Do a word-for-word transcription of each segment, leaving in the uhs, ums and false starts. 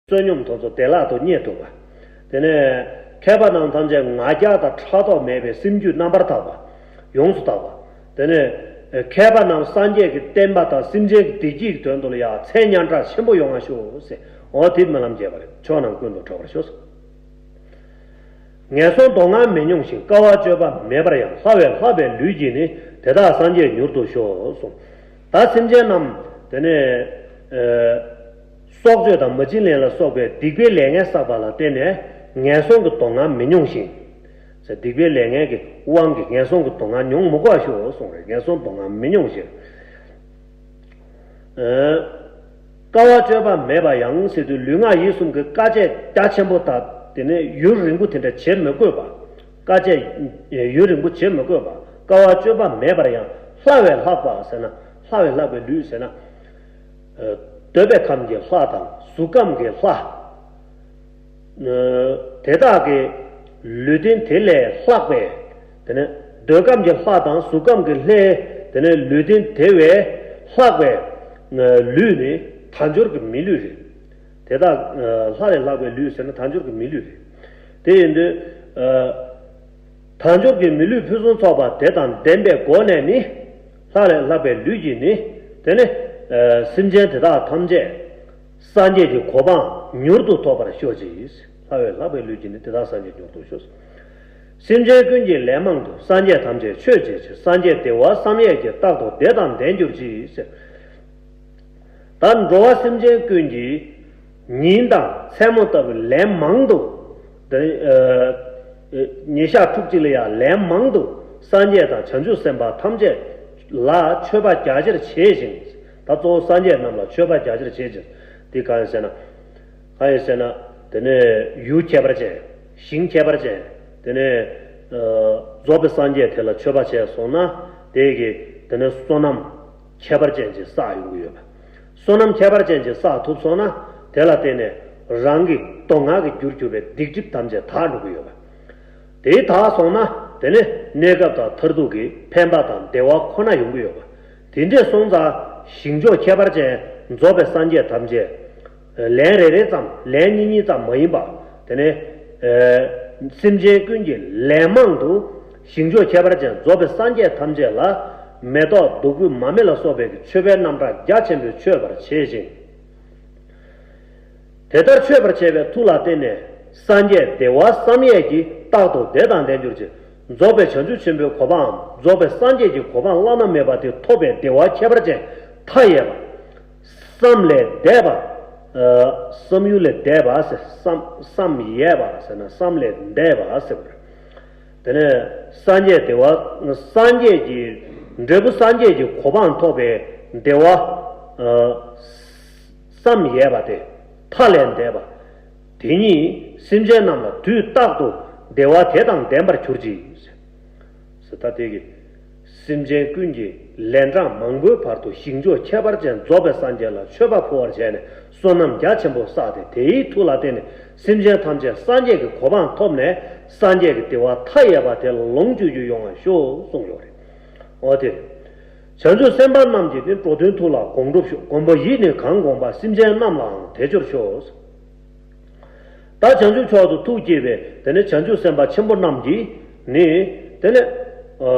བསོད་སྙོམས་དེ་ཚོ་བདེ་བླག་ཏུ་རྙེད་ཐུབ་པ། དེ་ནས་མཁས་པ་རྣམས་ཐམས་ཅད་ང་རྒྱལ་དང་ཕྲག་དོག་མེད་པའི་སེམས་རྒྱུད་རྣམ་པར་དག་པ། ཡོངས་སུ་དག་པ། དེ་ནས་མཁས་པ་རྣམས་སངས་རྒྱས་ཀྱི་བསྟན་པ་དང་སེམས་ཅན་གྱི་བདེ་སྐྱིད་ཀྱི་དོན་དུ་ལ་ཡང་ཚད་སྙན་གྲགས་ཆེན་པོ་ཡོང་བར་ཤོག་ཟེར། འོ་དེ་སྨོན་ལམ་རྒྱས་པ་རེད། ཕྱོགས་རྣམས་ཀུན་ཏུ་འཕྲོག་པར་ཤོག། ངན་སོང་སྡུག་བསྔལ་མི་མྱོང་ཞིང་། དཀའ་བ་སྤྱོད་པ་མེད་པར་ཡང་། ལྷ་བས་ལྷག་པའི་ལུས་ཀྱིས་ནི། དེ་དག་སངས་རྒྱས་མྱུར་དུ་ཤོག་གསུངས། ད་སེམས་ཅན་རྣམས་དེ་ནས་ཨ་སྲོག་གཅོད་དང་མ་བྱིན་ལེན་ལ་སོགས་པའི་སྡིག་པའི་ལས་ངན་བསགས་པ་ལ་བརྟེན་ནས་ངན་སོང་གི་སྡུག་བསྔལ་མི་མྱོང་ཞིང་། ཟེར། སྡིག་པའི་ལས་ངན་གྱི་དབང་གིས་ངན་སོང་གི་སྡུག་བསྔལ་མྱོང་མི་དགོས་པར་ཤོག་གསུངས་རེད། ངན་སོང་སྡུག་བསྔལ་མི་མྱོང་ཞིང་། ཨ་དཀའ་བ་སྤྱོད་པ་མེད་པ་ཡང་ཟེར་དུས། ལུས་ངག་ཡིད་གསུམ་གྱི་དཀའ་སྤྱད་རྒྱ་ཆེན་པོ་དང་། དེ་ནས་ཡུན་རིང་པོ་དེ་འདྲ་བྱེད་མི་དགོས་པ། དཀའ་སྤྱད་ཡུན་རིང་པོ་བྱེད་མི་དགོས་པ། དཀའ་བ་སྤྱོད་པ་མེད་པར་ཡང་། ལྷ་བས་ལྷག་པ་ཟེར་ན། ལྷ་བས་ལྷག་པའི་ལུས་ཟེར་ན། ཨ་འདོད་པའི་ཁམས་ཀྱི་ལྷ་དང་གཟུགས་ཁམས་ཀྱི་ལྷ། ཨ་དེ་དག་གི་ལུས་རྟེན་དེ་ལས་ལྷག་པའི། དེ་ནས་འདོད་ཁམས་ཀྱི་ལྷ་དང་གཟུགས་ཁམས་ཀྱི་ལྷའི། དེ་ནས་ལུས་རྟེན་དེ་བས་ལྷག་པའི་ཨ་ལུས་ནི་དལ་འབྱོར་གྱི་མི་ལུས་རེད། དེ་དག་ཨ་ལྷ་ལས་ལྷག་པའི་ལུས་ཟེར་ན་དལ་འབྱོར་གྱི་མི་ལུས་རེད། དེ་ཡིན་དུས་ཨ་དལ་འབྱོར་གྱི་མི་ལུས་ཕུན་སུམ་ཚོགས་པ་དེ་དང་ལྡན་པའི་སྒོ་ནས་ནི། ལྷ་ལས་ལྷག་པའི་ལུས་ཀྱིས་ནི། དེ་ནི་ཨ་སེམས་ཅན་དེ་དག་ཐམས་ཅད་སངས་རྒྱས་ཀྱི་གོ་འཕང་མྱུར་དུ་ཐོབ་པར་ཤོག་ཅིག། ལྷ་བས་ལྷག་པའི་ལུས་ཀྱིས་ནི། དེ་དག་སངས་རྒྱས་མྱུར་དུ་ཤོག། སེམས་ཅན་ཀུན་གྱི་ལན་མང་དུ། སངས་རྒྱས་ཐམས་ཅད་མཆོད་བྱེད་ཕྱིར། སངས་རྒྱས་བདེ་བ་བསམ་ཡས་ཀྱིས། རྟག་ཏུ་བདེ་དང་ལྡན་གྱུར་ཅིག་ཟེར། ད་འགྲོ་བ་སེམས་ཅན་ཀུན་གྱི་ཉིན་དང་མཚན་མོ་ལྟ་བུའི་ལན་མང་དུ། དེ་ཨ་ཉིན་ཞག་ཕྲུགས་གཅིག་ལ་ཡང་ལན་མང་དུ་སངས་རྒྱས་དང་བྱང་ཆུབ་སེམས་དཔའ་ཐམས་ཅད་ལ་མཆོད་པ་རྒྱ་ཆེར་བྱེད་ཅིང་། ད་གཙོ་བོ་སངས་རྒྱས་རྣམས་ལ་མཆོད་པ་རྒྱ་ཆེར་བྱེད་ཅིང་། འདི་གང་ཡིན་ཟེར་ན། གང་ཡིན་ཟེར་ན། དེ་ནས་ཡུལ་ཁྱད་པར་ཅན། ཞིང་ཁྱད་པར་ཅན། དེ་ནས་ཨ་རྫོགས་པའི་སངས་རྒྱས་དེ་ལ་མཆོད་པ་བྱས་སོང་ན། དེ་གི་དེ་ནས་བསོད་ནམས་ཁྱད་པར་ཅན་ཅིག་བསགས་ཡོང་གི་ཡོད་པ། བསོད་ནམས་ཁྱད་པར་ཅན་ཅིག་བསགས་ཐུབ་སོང་ན། དེ་ལ་བརྟེན་ནས་རང་གི་སྡུག་བསྔལ་གྱི་རྒྱུར་གྱུར་པའི་སྡིག་སྒྲིབ་ཐམས་ཅད་དག་འགྲོ་གི་ཡོད་པ། དེ་དག་སོང་ན། དེ་ནི་གནས་སྐབས་དང་མཐར་ཐུག་གི་ཕན་པ་དང་བདེ་བ་ཁོ་ན་ཡོང་གི་ཡོད་པ། དེ་འདྲས་སོང་ཙང་། ཞིང་མཆོག་ཁྱད་པར་ཅན་རྫོགས་པའི་སངས་རྒྱས་ཐམས་ཅད། ལན་རེ་རེ་ཙམ། ལན་གཉིས་གཉིས་ཙམ་མ་ཡིན་པ། དེ་ནས་ཨ་སེམས་ཅན་ཀུན་གྱི་ལན་མང་དུ། ཞིང་མཆོག་ཁྱད་པར་ཅན་རྫོགས་པའི་སངས་རྒྱས་ཐམས་ཅད་ལ། མེ་ཏོག་བདུག་སྤོས་མར་མེ་ལ་སོགས་པའི་མཆོད་པའི་རྣམ་གྲངས་རྒྱ་ཆེན་པོས་མཆོད་པར་བྱེད་ཅིང་། དེ་ལྟར་མཆོད་པར་བྱས་པའི་མཐུ་ལ་བརྟེན་ནས། སངས་རྒྱས་བདེ་བ་བསམ་ཡས་ཀྱིས། རྟག་ཏུ་བདེ་དང་ལྡན་གྱུར་ཅིག། རྫོགས་པའི་བྱང་ཆུབ་ཆེན་པོའི་གོ་འཕང་། རྫོགས་པའི་སངས་རྒྱས་ཀྱི་གོ་འཕང་བླ་ན་མེད་པ་དེ་ཐོབ་པའི་བདེ་བ་ཁྱད་པར་ཅན་མཐའ་ཡས་པ། བསམ་ལས་འདས་པ། ཨ་བསམ་ཡུལ་ལས་འདས་པ་ཟེར། བསམ་བསམ་ཡས་པ་ཟེར་ན་བསམ་ལས་འདས་པ་ཟེར་བ། དེ་ནས་སངས་རྒྱས་བདེ་བ། སངས་རྒྱས་ཀྱི་འབྲས་བུ། སངས་རྒྱས་ཀྱི་གོ་འཕང་ཐོབ་པའི་བདེ་བ། ཨ་བསམ་ཡས་པ་དེ། མཐའ་ལས་འདས་པ། དེ་ཉིད་སེམས་ཅན་རྣམས་ལ་དུས་རྟག་ཏུ་བདེ་བ་དེ་དང་ལྡན་པར་གྱུར་ཅིག། ཟེར། ད་དེ་གི་སེམས་ཅན་ཀུན་གྱི་ལན་གྲངས་མང་པོའི་བར་དུ་ཞིང་མཆོག་ཁྱད་པར་ཅན་རྫོགས་པའི་སངས་རྒྱས་ལ་མཆོད་པ་ཕུལ་བར་བྱས་ནས་བསོད་ནམས་རྒྱ་ཆེན་པོ་བསགས་ཏེ། དེའི་མཐུ་ལ་བརྟེན་ནས་སེམས་ཅན་ཐམས་ཅད་སངས་རྒྱས་ཀྱི་གོ་འཕང་ཐོབ་ནས་སངས་རྒྱས་ཀྱི་བདེ་བ་མཐའ་ཡས་པ་དེ་ལ་ལོངས་སྤྱོད་རྒྱུ་ཡོང་བར་ཤོག་གསུངས་ཡོད་རེད། འོ་དེ། བྱང་ཆུབ་སེམས་དཔའ་རྣམས་ཀྱིས་ནི། འགྲོ་དོན་མཐུ་ལ་དགོངས་གྲུབ་ཤོག། མགོན་པོ་ཡིད་ནི་གང་དགོངས་པ། སེམས་ཅན་རྣམས་ལའང་དེ་སྦྱོར་ཤོག། ད་བྱང་ཆུབ་མཆོག་ཏུ་ཐུགས་བསྐྱེད་པའི་དེ་ནས་བྱང་ཆུབ་སེམས་དཔའ་ཆེན་པོ་རྣམས་ཀྱིས་ནི། དེ་ནས་ཨ་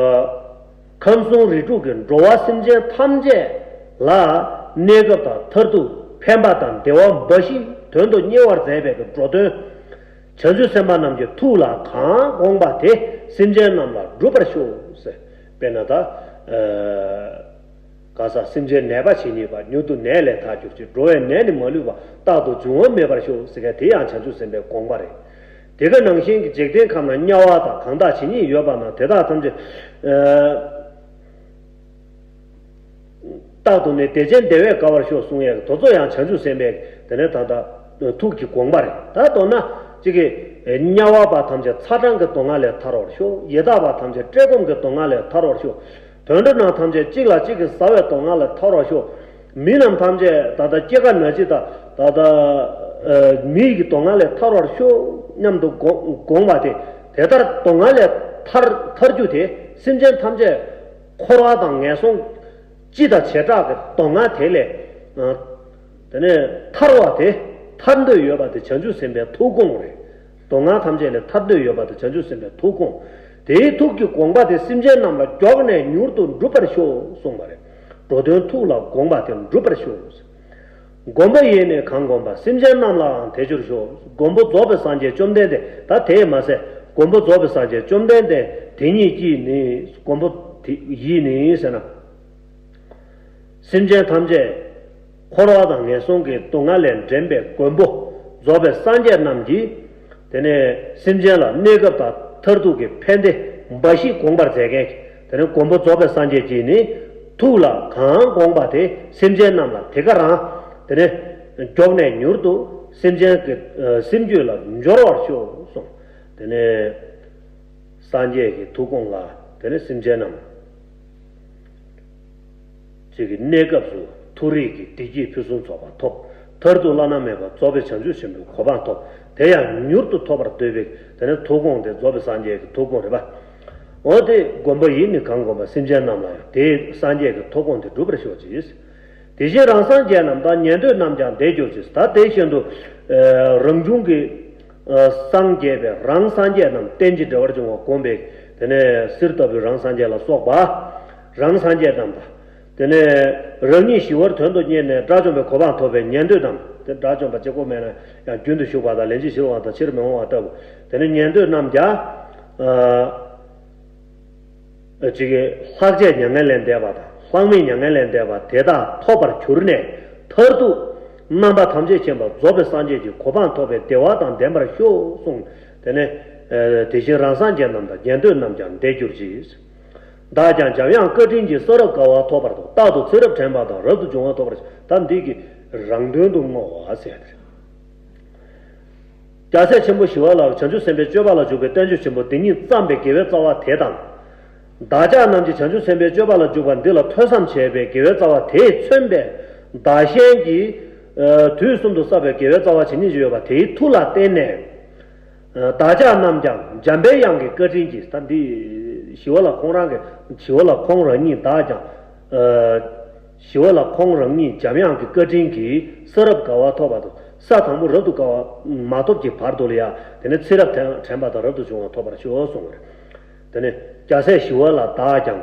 ཁམས་གསུམ་རིགས་དྲུག་གི་འགྲོ་བ་སེམས་ཅན་ཐམས་ཅད་ལ་གནས་སྐབས་དང་མཐར་ཐུག་ཕན་པ་དང་བདེ་བ་འབའ་ཞིག་དོན་དུ་གཉེར་བར་མཛད་པའི་འགྲོ་དོན། བྱང་ཆུབ་སེམས་དཔའ་རྣམས་ཀྱི་ཐུགས་ལ་གང་དགོངས་པ་དེ་སེམས་ཅན་རྣམས་ལ་འགྲུབ་པར་ཤོག་ཟེར། དཔེར་ན་ད། ཨ། ག་ས། སེམས་ཅན་ནད་པ་ཇི་སྙེད་པ། མྱུར་དུ་ནད་ལས་ཐར་གྱུར་ཅིག། འགྲོ་བའི་ནད་ནི་མ་ལུས་པ། རྟག་ཏུ་འབྱུང་བ་མེད་པར་ཤོག་ཟེར་མཁན་དེ་ཡང་བྱང་ཆུབ་སེམས་དཔའི་དགོངས་པ་རེད། དེ་ག་ནང་བཞིན་གྱི་འཇིག་རྟེན་ཁམས་ན་དམྱལ་བ་དང་གང་དག་ཇི་སྙེད་ཡོད་པ་ན་དེ་དག་ཐམས་ཅད། ཨ། རྟག་ཏུ་ནི་བདེ་ཅན་བདེ་བས་དགའ་བར་ཤོག་གསུང་ཡས་དེ་ཚོ་ཡང་བྱང་ཆུབ་སེམས་དཔའི་དེ་ནས་ད་ལྟ་ཐུགས་ཀྱི་དགོངས་པ་རེད། ད་མདོར་ན་གཅིག་གིས་དམྱལ་བ་པ་ཐམས་ཅད་ཚ་གྲང་གི་སྡུག་བསྔལ་ལས་ཐར་བར་ཤོག། ཡི་དྭགས་པ་ཐམས་ཅད་བཀྲེས་སྐོམ་གྱི་སྡུག་བསྔལ་ལས་ཐར་བར་ཤོག། དུད་འགྲོ་རྣམས་ཐམས་ཅད་གཅིག་ལ་གཅིག་གིས་ཟ་བའི་སྡུག་བསྔལ་ལས་ཐར་བར་ཤོག། མི་རྣམས་ཐམས་ཅད་ད་ལྟ་སྐྱེ་རྒ་ན་འཆི་དང་ད་ལྟ་ཨ་མི་ཡི་སྡུག་བསྔལ་ལས་ཐར་བར་ཤོག་སྙམ་དུ་དགོངས་དགོངས་པ་དེ། དེ་ལྟར་སྡུག་བསྔལ་ལས་ཐར་ཐར་རྒྱུ་དེ་སེམས་ཅན་ཐམས་ཅད་འཁོར་བ་དང་ངན་སོང་སྤྱི་དང་བྱེ་བྲག་གི་སྡུག་བསྔལ་དེ་ལས་ཨ་དེ་ནས་ཐར་བ་དེ་ ཐར་འདོད་ཡོད་པ་དེ་བྱང་ཆུབ་སེམས་དཔའི་ཐུགས་དགོངས་རེད། སྡུག་བསྔལ་ཐམས་ཅད་ལས་ཐར་འདོད་ཡོད་པ་དེ་བྱང་ཆུབ་སེམས་དཔའི་ཐུགས་དགོངས། དེའི་ཐུགས་ཀྱི་དགོངས་པ་དེ་སེམས་ཅན་རྣམས་ལ་མགྱོགས་ནས་མྱུར་དུ་འགྲུབ་པར་ཤོག་གསུངས་པ་རེད། འགྲོ་དོན་ཐུགས་ལ་དགོངས་པ་དེ་འགྲུབ་པར་ཤོག། མགོན་པོ་ཡིས་ནི་གང་བསྒོམས་པ། སེམས་ཅན་རྣམས་ལའང་དེ་སྦྱོར་ཤོག། མགོན་པོ་རྫོགས་པའི་སངས་རྒྱས་བཅོམ་ལྡན་འདས། ད་དེས་མ་ཟད་མགོན་པོ་རྫོགས་པའི་སངས་རྒྱས་བཅོམ་ལྡན་འདས་དེ་ཉིད་ཀྱིས་ནི། མགོན་པོ་དེ་ཡིས་ནི་ཟེར་ན། སེམས་ཅན་ཐམས་ཅད་འཁོར་བ་དང་ངན་སོང་གི་སྡུག་བསྔལ་ལས་འདྲེན་པའི་མགོན་པོ་རྫོགས་པའི་སངས་རྒྱས་རྣམས་ཀྱིས། དེ་ནས་སེམས་ཅན་ལ་གནས་སྐབས་དང་མཐར་ཐུག་གི་ཕན་བདེ་འབའ་ཞིག་དགོངས་པར་མཛད་མཁན། དེ་ནས་མགོན་པོ་རྫོགས་པའི་སངས་རྒྱས་ཀྱིས་ནི། ཐུགས་ལ་གང་དགོངས་པ་དེ་སེམས་ཅན་རྣམས་ལ་དེ་ག་རང་། དེ་ནས་མགྱོགས་ནས་མྱུར་དུ་སེམས་ཅན་གྱི་སེམས་རྒྱུད་ལ་འབྱོར་བར་ཤོག་གསུངས། དེ་ནས། སངས་རྒྱས་ཀྱི་ཐུགས་དགོངས་ལ་དེ་ནས་སེམས་ཅན་རྣམས་ཅིག་གི་གནས་སྐབས་སུ་མཐོ་རིས་ཀྱི་བདེ་སྐྱིད་ཕུན་སུམ་ཚོགས་པ་ཐོབ། མཐར་ཐུག་བླ་ན་མེད་པ་རྫོགས་པའི་བྱང་ཆུབ་ཆེན་པོའི་གོ་འཕང་ཐོབ། དེ་ཡང་མྱུར་དུ་ཐོབ་པར་འདོད་པའི་དེ་ནས་ཐུགས་དགོངས་དེ་རྫོགས་པའི་སངས་རྒྱས་ཀྱི་ཐུགས་དགོངས་རེད་པ། འོ་དེ་མགོན་པོ་ཡིས་ནི་གང་བསྒོམས་པ། སེམས་ཅན་རྣམས་ལ་ཡང་དེའི་སངས་རྒྱས་ཀྱི་ཐུགས་དགོངས་དེ་འགྲུབ་པར་ཤོག་ཅིག། དེ་བཞིན་རང་སངས་རྒྱས་རྣམས་དང་ཉན་ཐོས་རྣམས་ཀྱང་དེ་གྱུར་ཅིག། ད་དེ་བཞིན་དུ་རང་བྱུང་གི་སངས་རྒྱས་པའི་རང་སངས་རྒྱས་རྣམས་རྟེན་ཅིང་འབྲེལ་བར་འབྱུང་བ་བསྒོམས་པའི་དེ་ནས་གསེར་ལྟ་བུའི་རང་སངས་རྒྱས་ལ་སོགས་པ། རང་སངས་རྒྱས་རྣམས་དང་། དེ་ནས་རང་ཉིད་ཞི་བར་དོན་དུ་གཉེར་ནས་དགྲ་བཅོམ་པའི་གོ་འཕང་ཐོབ་པའི་ཉན་ཐོས་རྣམས། དེ་དགྲ་བཅོམ་པ་གཅིག་པོ་མེད་ན་ཡང་རྒྱུན་དུ་ཞུགས་པ་དང་ལན་ཅིག་ཞི་བ་དང་ཕྱིར་མི་འོང་བ་ལྟ་བུ། དེ་ནས་ཉན་ཐོས་རྣམས་ཀྱང་། ཅིག་གིས་ལྷག་བཅས་མྱ་ངན་ལས་འདས་པ་དང་ལྷག་མེད་མྱ་ངན་ལས་འདས་པ་དེ་དག་ཐོབ་པར་གྱུར་ནས། མཐར་ཐུག་རྣམ་པ་ཐམས་ཅད་མཁྱེན་པ་རྫོགས་པའི་སངས་རྒྱས་ཀྱི་གོ་འཕང་ཐོབ་པའི་བདེ་བ་དང་ལྡན་པར་ཤོག་གསུངས། དེ་ནས་དེ་བཞིན་རང་སངས་རྒྱས་རྣམས་དང་ཉན་ཐོས་རྣམས་ཀྱང་དེ་གྱུར་ཅིག། བདག་ཀྱང་འཇམ་དབྱངས་བཀའ་དྲིན་གྱིས། ས་རབ་དགའ་བ་ཐོབ་པར་འདོད། རྟག་ཏུ་ཚེ་རབས་དྲན་པ་དང་། རབ་ཏུ་བྱུང་བ་ཐོབ་པར། ད་འདི་གི་རང་དོན་དུ་བསྔོ་བ་ཟེར་ཏེ། རྒྱལ་སྲས་ཆེན་པོ་ཞི་བ་ལྷ་བྱང་ཆུབ་སེམས་དཔའི་སྤྱོད་པ་ལ་འཇུག་པའི་བསྟན་བཅོས་ཆེན་པོ་འདི་ཉིད་བརྩམས་པའི་དགེ་བའི་རྩ་བ་དེ་དང་། བདག་ཅག་རྣམས་ཀྱིས་བྱང་ཆུབ་སེམས་དཔའི་སྤྱོད་པ་ལ་འཇུག་པ་འདི་ལ་ཐོས་བསམ་བྱས་པའི་དགེ་བའི་རྩ་བ་དེས་མཚོན་པའི་བདག་གཞན་གྱི་དུས་གསུམ་དུ་བསགས་པའི་དགེ་བའི་རྩ་བ་ཇི་སྙེད་ཅིག་ཡོད་པ་དེའི་མཐུ་ལ་བརྟེན་ནས། བདག་ཅག་རྣམས་ཀྱང་འཇམ་པའི་དབྱངས་ཀྱི་བཀའ་དྲིན་གྱིས། ད་འདི་ཞི་བ་ལྷ་ཁོང་རང་གི་ཞི་བ་ལྷ་ཁོང་རང་ཉིད་བདག་ཀྱང་། ཞི་བ་ལྷ་ཁོང་རང་ཉིད་འཇམ་དབྱངས་ཀྱི་བཀའ་དྲིན་གྱིས་ས་རབ་དགའ་བ་ཐོབ་པ་དང་། ས་དང་པོ་རབ་ཏུ་དགའ་བ་མ་ཐོབ་ཀྱི་བར་དུ་ལ་ཡང་དེ་ནས་ཚེ་རབས་དྲན་པ་དང་རབ་ཏུ་བྱུང་བ་ཐོབ་པར་ཤོག་གསུངས་པ་རེད། དེ་ནས་རྒྱལ་སྲས་ཞི་བ་ལྷ་བདག་ཀྱང་།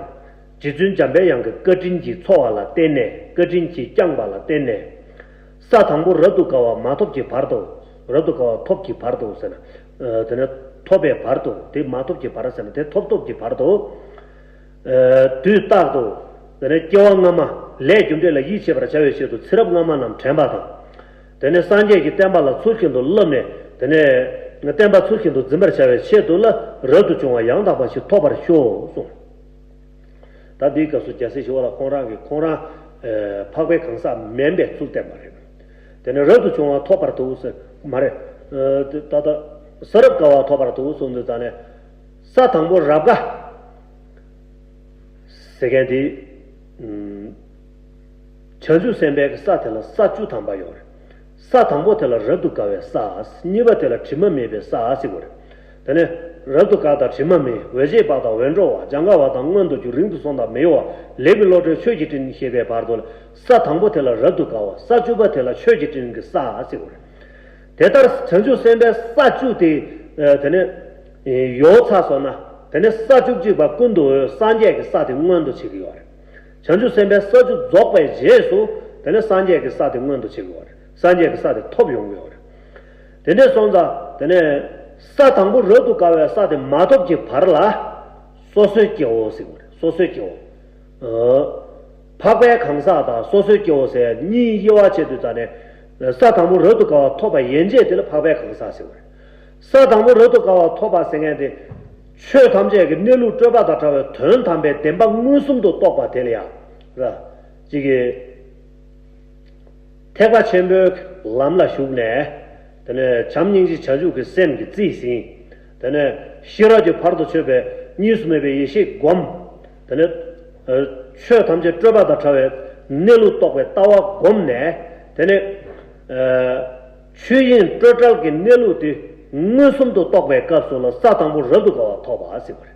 རྗེ་བཙུན་འཇམ་པའི་དབྱངས་ཀྱི་བཀའ་དྲིན་གྱིས་ཚོར་བ་ལ་བརྟེན་ནས། བཀའ་དྲིན་གྱིས་བསྐྱངས་པ་ལ་བརྟེན་ནས། ས་དང་པོ་རབ་ཏུ་དགའ་བ་མ་ཐོབ་ཀྱི་བར་དུ། རབ་ཏུ་དགའ་བ་ཐོབ་ཀྱི་བར་དུ་ཟེར་ན། དེ་ནས་ཐོབ་པའི་བར་དུ། དེ་མ་ཐོབ་ཀྱི་བར་ཟེར་ན་དེ་ཐོབ་ཐོབ་ཀྱི་བར་དུ། དུས་རྟག་ཏུ། དེ་ནས་སྐྱེ་བ་སྔ་མ་ལས་རྒྱུ་འབྲས་ལ་ཡིད་ཆེས་པར་བྱ་བའི་ཆེད་དུ་ཚེ་རབས་སྔ་མ་རྣམས་དྲན་པ་དང་། དེ་ནས་སངས་རྒྱས་ཀྱི་བསྟན་པ་ལ་ཚུལ་བཞིན་དུ་བསླབས་ནས། དེ་ནས་བསྟན་པ་ཚུལ་བཞིན་དུ་འཛིན་པར་བྱ་བའི་ཆེད་དུ་ལ་རབ་ཏུ་བྱུང་བ་ཡང་དག་པ་ཞིག་ཐོབ་པར་ཤོག་གསུངས། ད་འདིའི་སྐབས་སུ་རྒྱལ་སྲས་ཞི་བ་ལྷ་ཁོང་རང་གིས་ཁོང་རང་འཕགས་པའི་གང་ཟག་མིན་པའི་ཚུལ་བསྟན་པ་རེད། དེ་ནས་རབ་ཏུ་བྱུང་བ་ཐོབ་པར་འདུག་ཟེར་མ་རེད། ད་ལྟ་ས་རབ་དགའ་བ་ཐོབ་པར་འདུག་གསུངས་དུས་ཙང་ནས། ས་དང་པོ་རབ་དགའ་ཟེར་མཁན་དེ། བྱང་ཆུབ་སེམས་དཔའི་ས་དེ་ལ་ས་བཅུ་ཐམ་པ་ཡོད་རེད། ས་དང་པོ་དེ་ལ་རབ་ཏུ་དགའ་བའི་ས། གཉིས་པ་དེ་ལ་དྲི་མ་མེད་པའི་ས་ཟེར་གྱི་ཡོད་རེད། དེ་ནས་རབ་ཏུ་དགའ་དང་དྲི་མ་མེད། འོད་བྱེད་པ་དང་འོད་འཕྲོ་བ། སྦྱང་དགའ་བ་དང་མངོན་དུ་གྱུར། རིང་དུ་སོང་དང་མི་གཡོ་བ། ལེགས་པའི་བློ་གྲོས་ཆོས་ཀྱི་སྤྲིན་ཞེས་པའི་བར་དུ་ལ། ས་དང་པོ་དེ་ལ་རབ་ཏུ་དགའ་བ། ས་བཅུ་པ་དེ་ལ་ཆོས་ཀྱི་སྤྲིན་གྱི་ས་ཟེར་གྱི་ཡོད་རེད། དེ་ལྟར་བྱང་ཆུབ་སེམས་དཔའི་ས་བཅུ་དེ་དེ་ནས་ཡོངས་ཚར་སོང་ན། དེ་ནས་ས་བཅུ་གཅིག་པ་ཀུན་ཏུ་འོད་སངས་རྒྱས་ཀྱི་ས་དེ་མངོན་དུ་བྱེད་ཀྱི་ཡོད་རེད། བྱང་ཆུབ་སེམས་དཔའི་ས་བཅུ་རྫོགས་པའི་རྗེས་སུ་དེ་ནས་སངས་རྒྱས་ཀྱི་ས་དེ་མངོན་དུ་བྱེད་ཀྱི་ཡོད་རེད། སངས་རྒྱས་ཀྱི་ས་དེ་ཐོབ་ཡོང་གི་ཡོད་རེད། དེ་འདྲས་སོང་ཙང་དེ་ནས་ས་དང་པོ་རབ་ཏུ་དགའ་བའི་ས་དེ་མ་ཐོབ་ཀྱི་བར་ལ་སོ་སོའི་སྐྱེ་བོ་ཟེར་གྱི་ཡོད་རེད། སོ་སོའི་སྐྱེ་བོ། འཕགས་པའི་གང་ཟག་དང་སོ་སོའི་སྐྱེ་བོ་ཟེར་གཉིས་དབྱེ་བ་ཕྱེ་དུས་ཙང་ནས། ས་དང་པོ་རབ་ཏུ་དགའ་བ་ཐོབ་པ་ཡན་ཆད་དེ་ལ་འཕགས་པའི་གང་ཟག་ཟེར་བ་རེད། ས་དང་པོ་རབ་ཏུ་དགའ་བ་ཐོབ་པ་ཟེར་མཁན་དེ། ཆོས་ཐམས་ཅད་ཀྱི་གནས་ལུགས་སྤྲོས་པ་དང་བྲལ་བའི་དོན་དམ་པའི་བདེན་པ་མངོན་སུམ་དུ་རྟོགས་པ་དེ་ལ་ཡང་། ར། ཅིག་གིས། ཐེག་པ་ཆེན་པོའི་ལམ་ལ་ཞུགས་ནས། དེ་ནས་བྱམས་སྙིང་རྗེ་བྱང་ཆུབ་ཀྱི་སེམས་ཀྱིས་རྩིས་ཟིན། དེ་ནས་ཤེས་རབ་ཀྱི་ཕ་རོལ་ཏུ་ཕྱིན་པའི་གཉིས་སུ་མེད་པའི་ཡེ་ཤེས་བསྒོམ། དེ་ནས་ཆོས་ཐམས་ཅད་སྤྲོས་པ་དང་བྲལ་བའི་གནས་ལུགས་རྟོགས་པའི་ལྟ་བ་བསྒོམ་ནས། དེ་ནས་ཆོས་དབྱིངས་སྤྲོས་བྲལ་གྱི་གནས་ལུགས་དེ་མངོན་སུམ་དུ་རྟོགས་པའི་སྐབས་སུ་ལ་ས་དང་པོ་རབ་ཏུ་དགའ་བ་ཐོབ་པ་ཟེར་བ་རེད།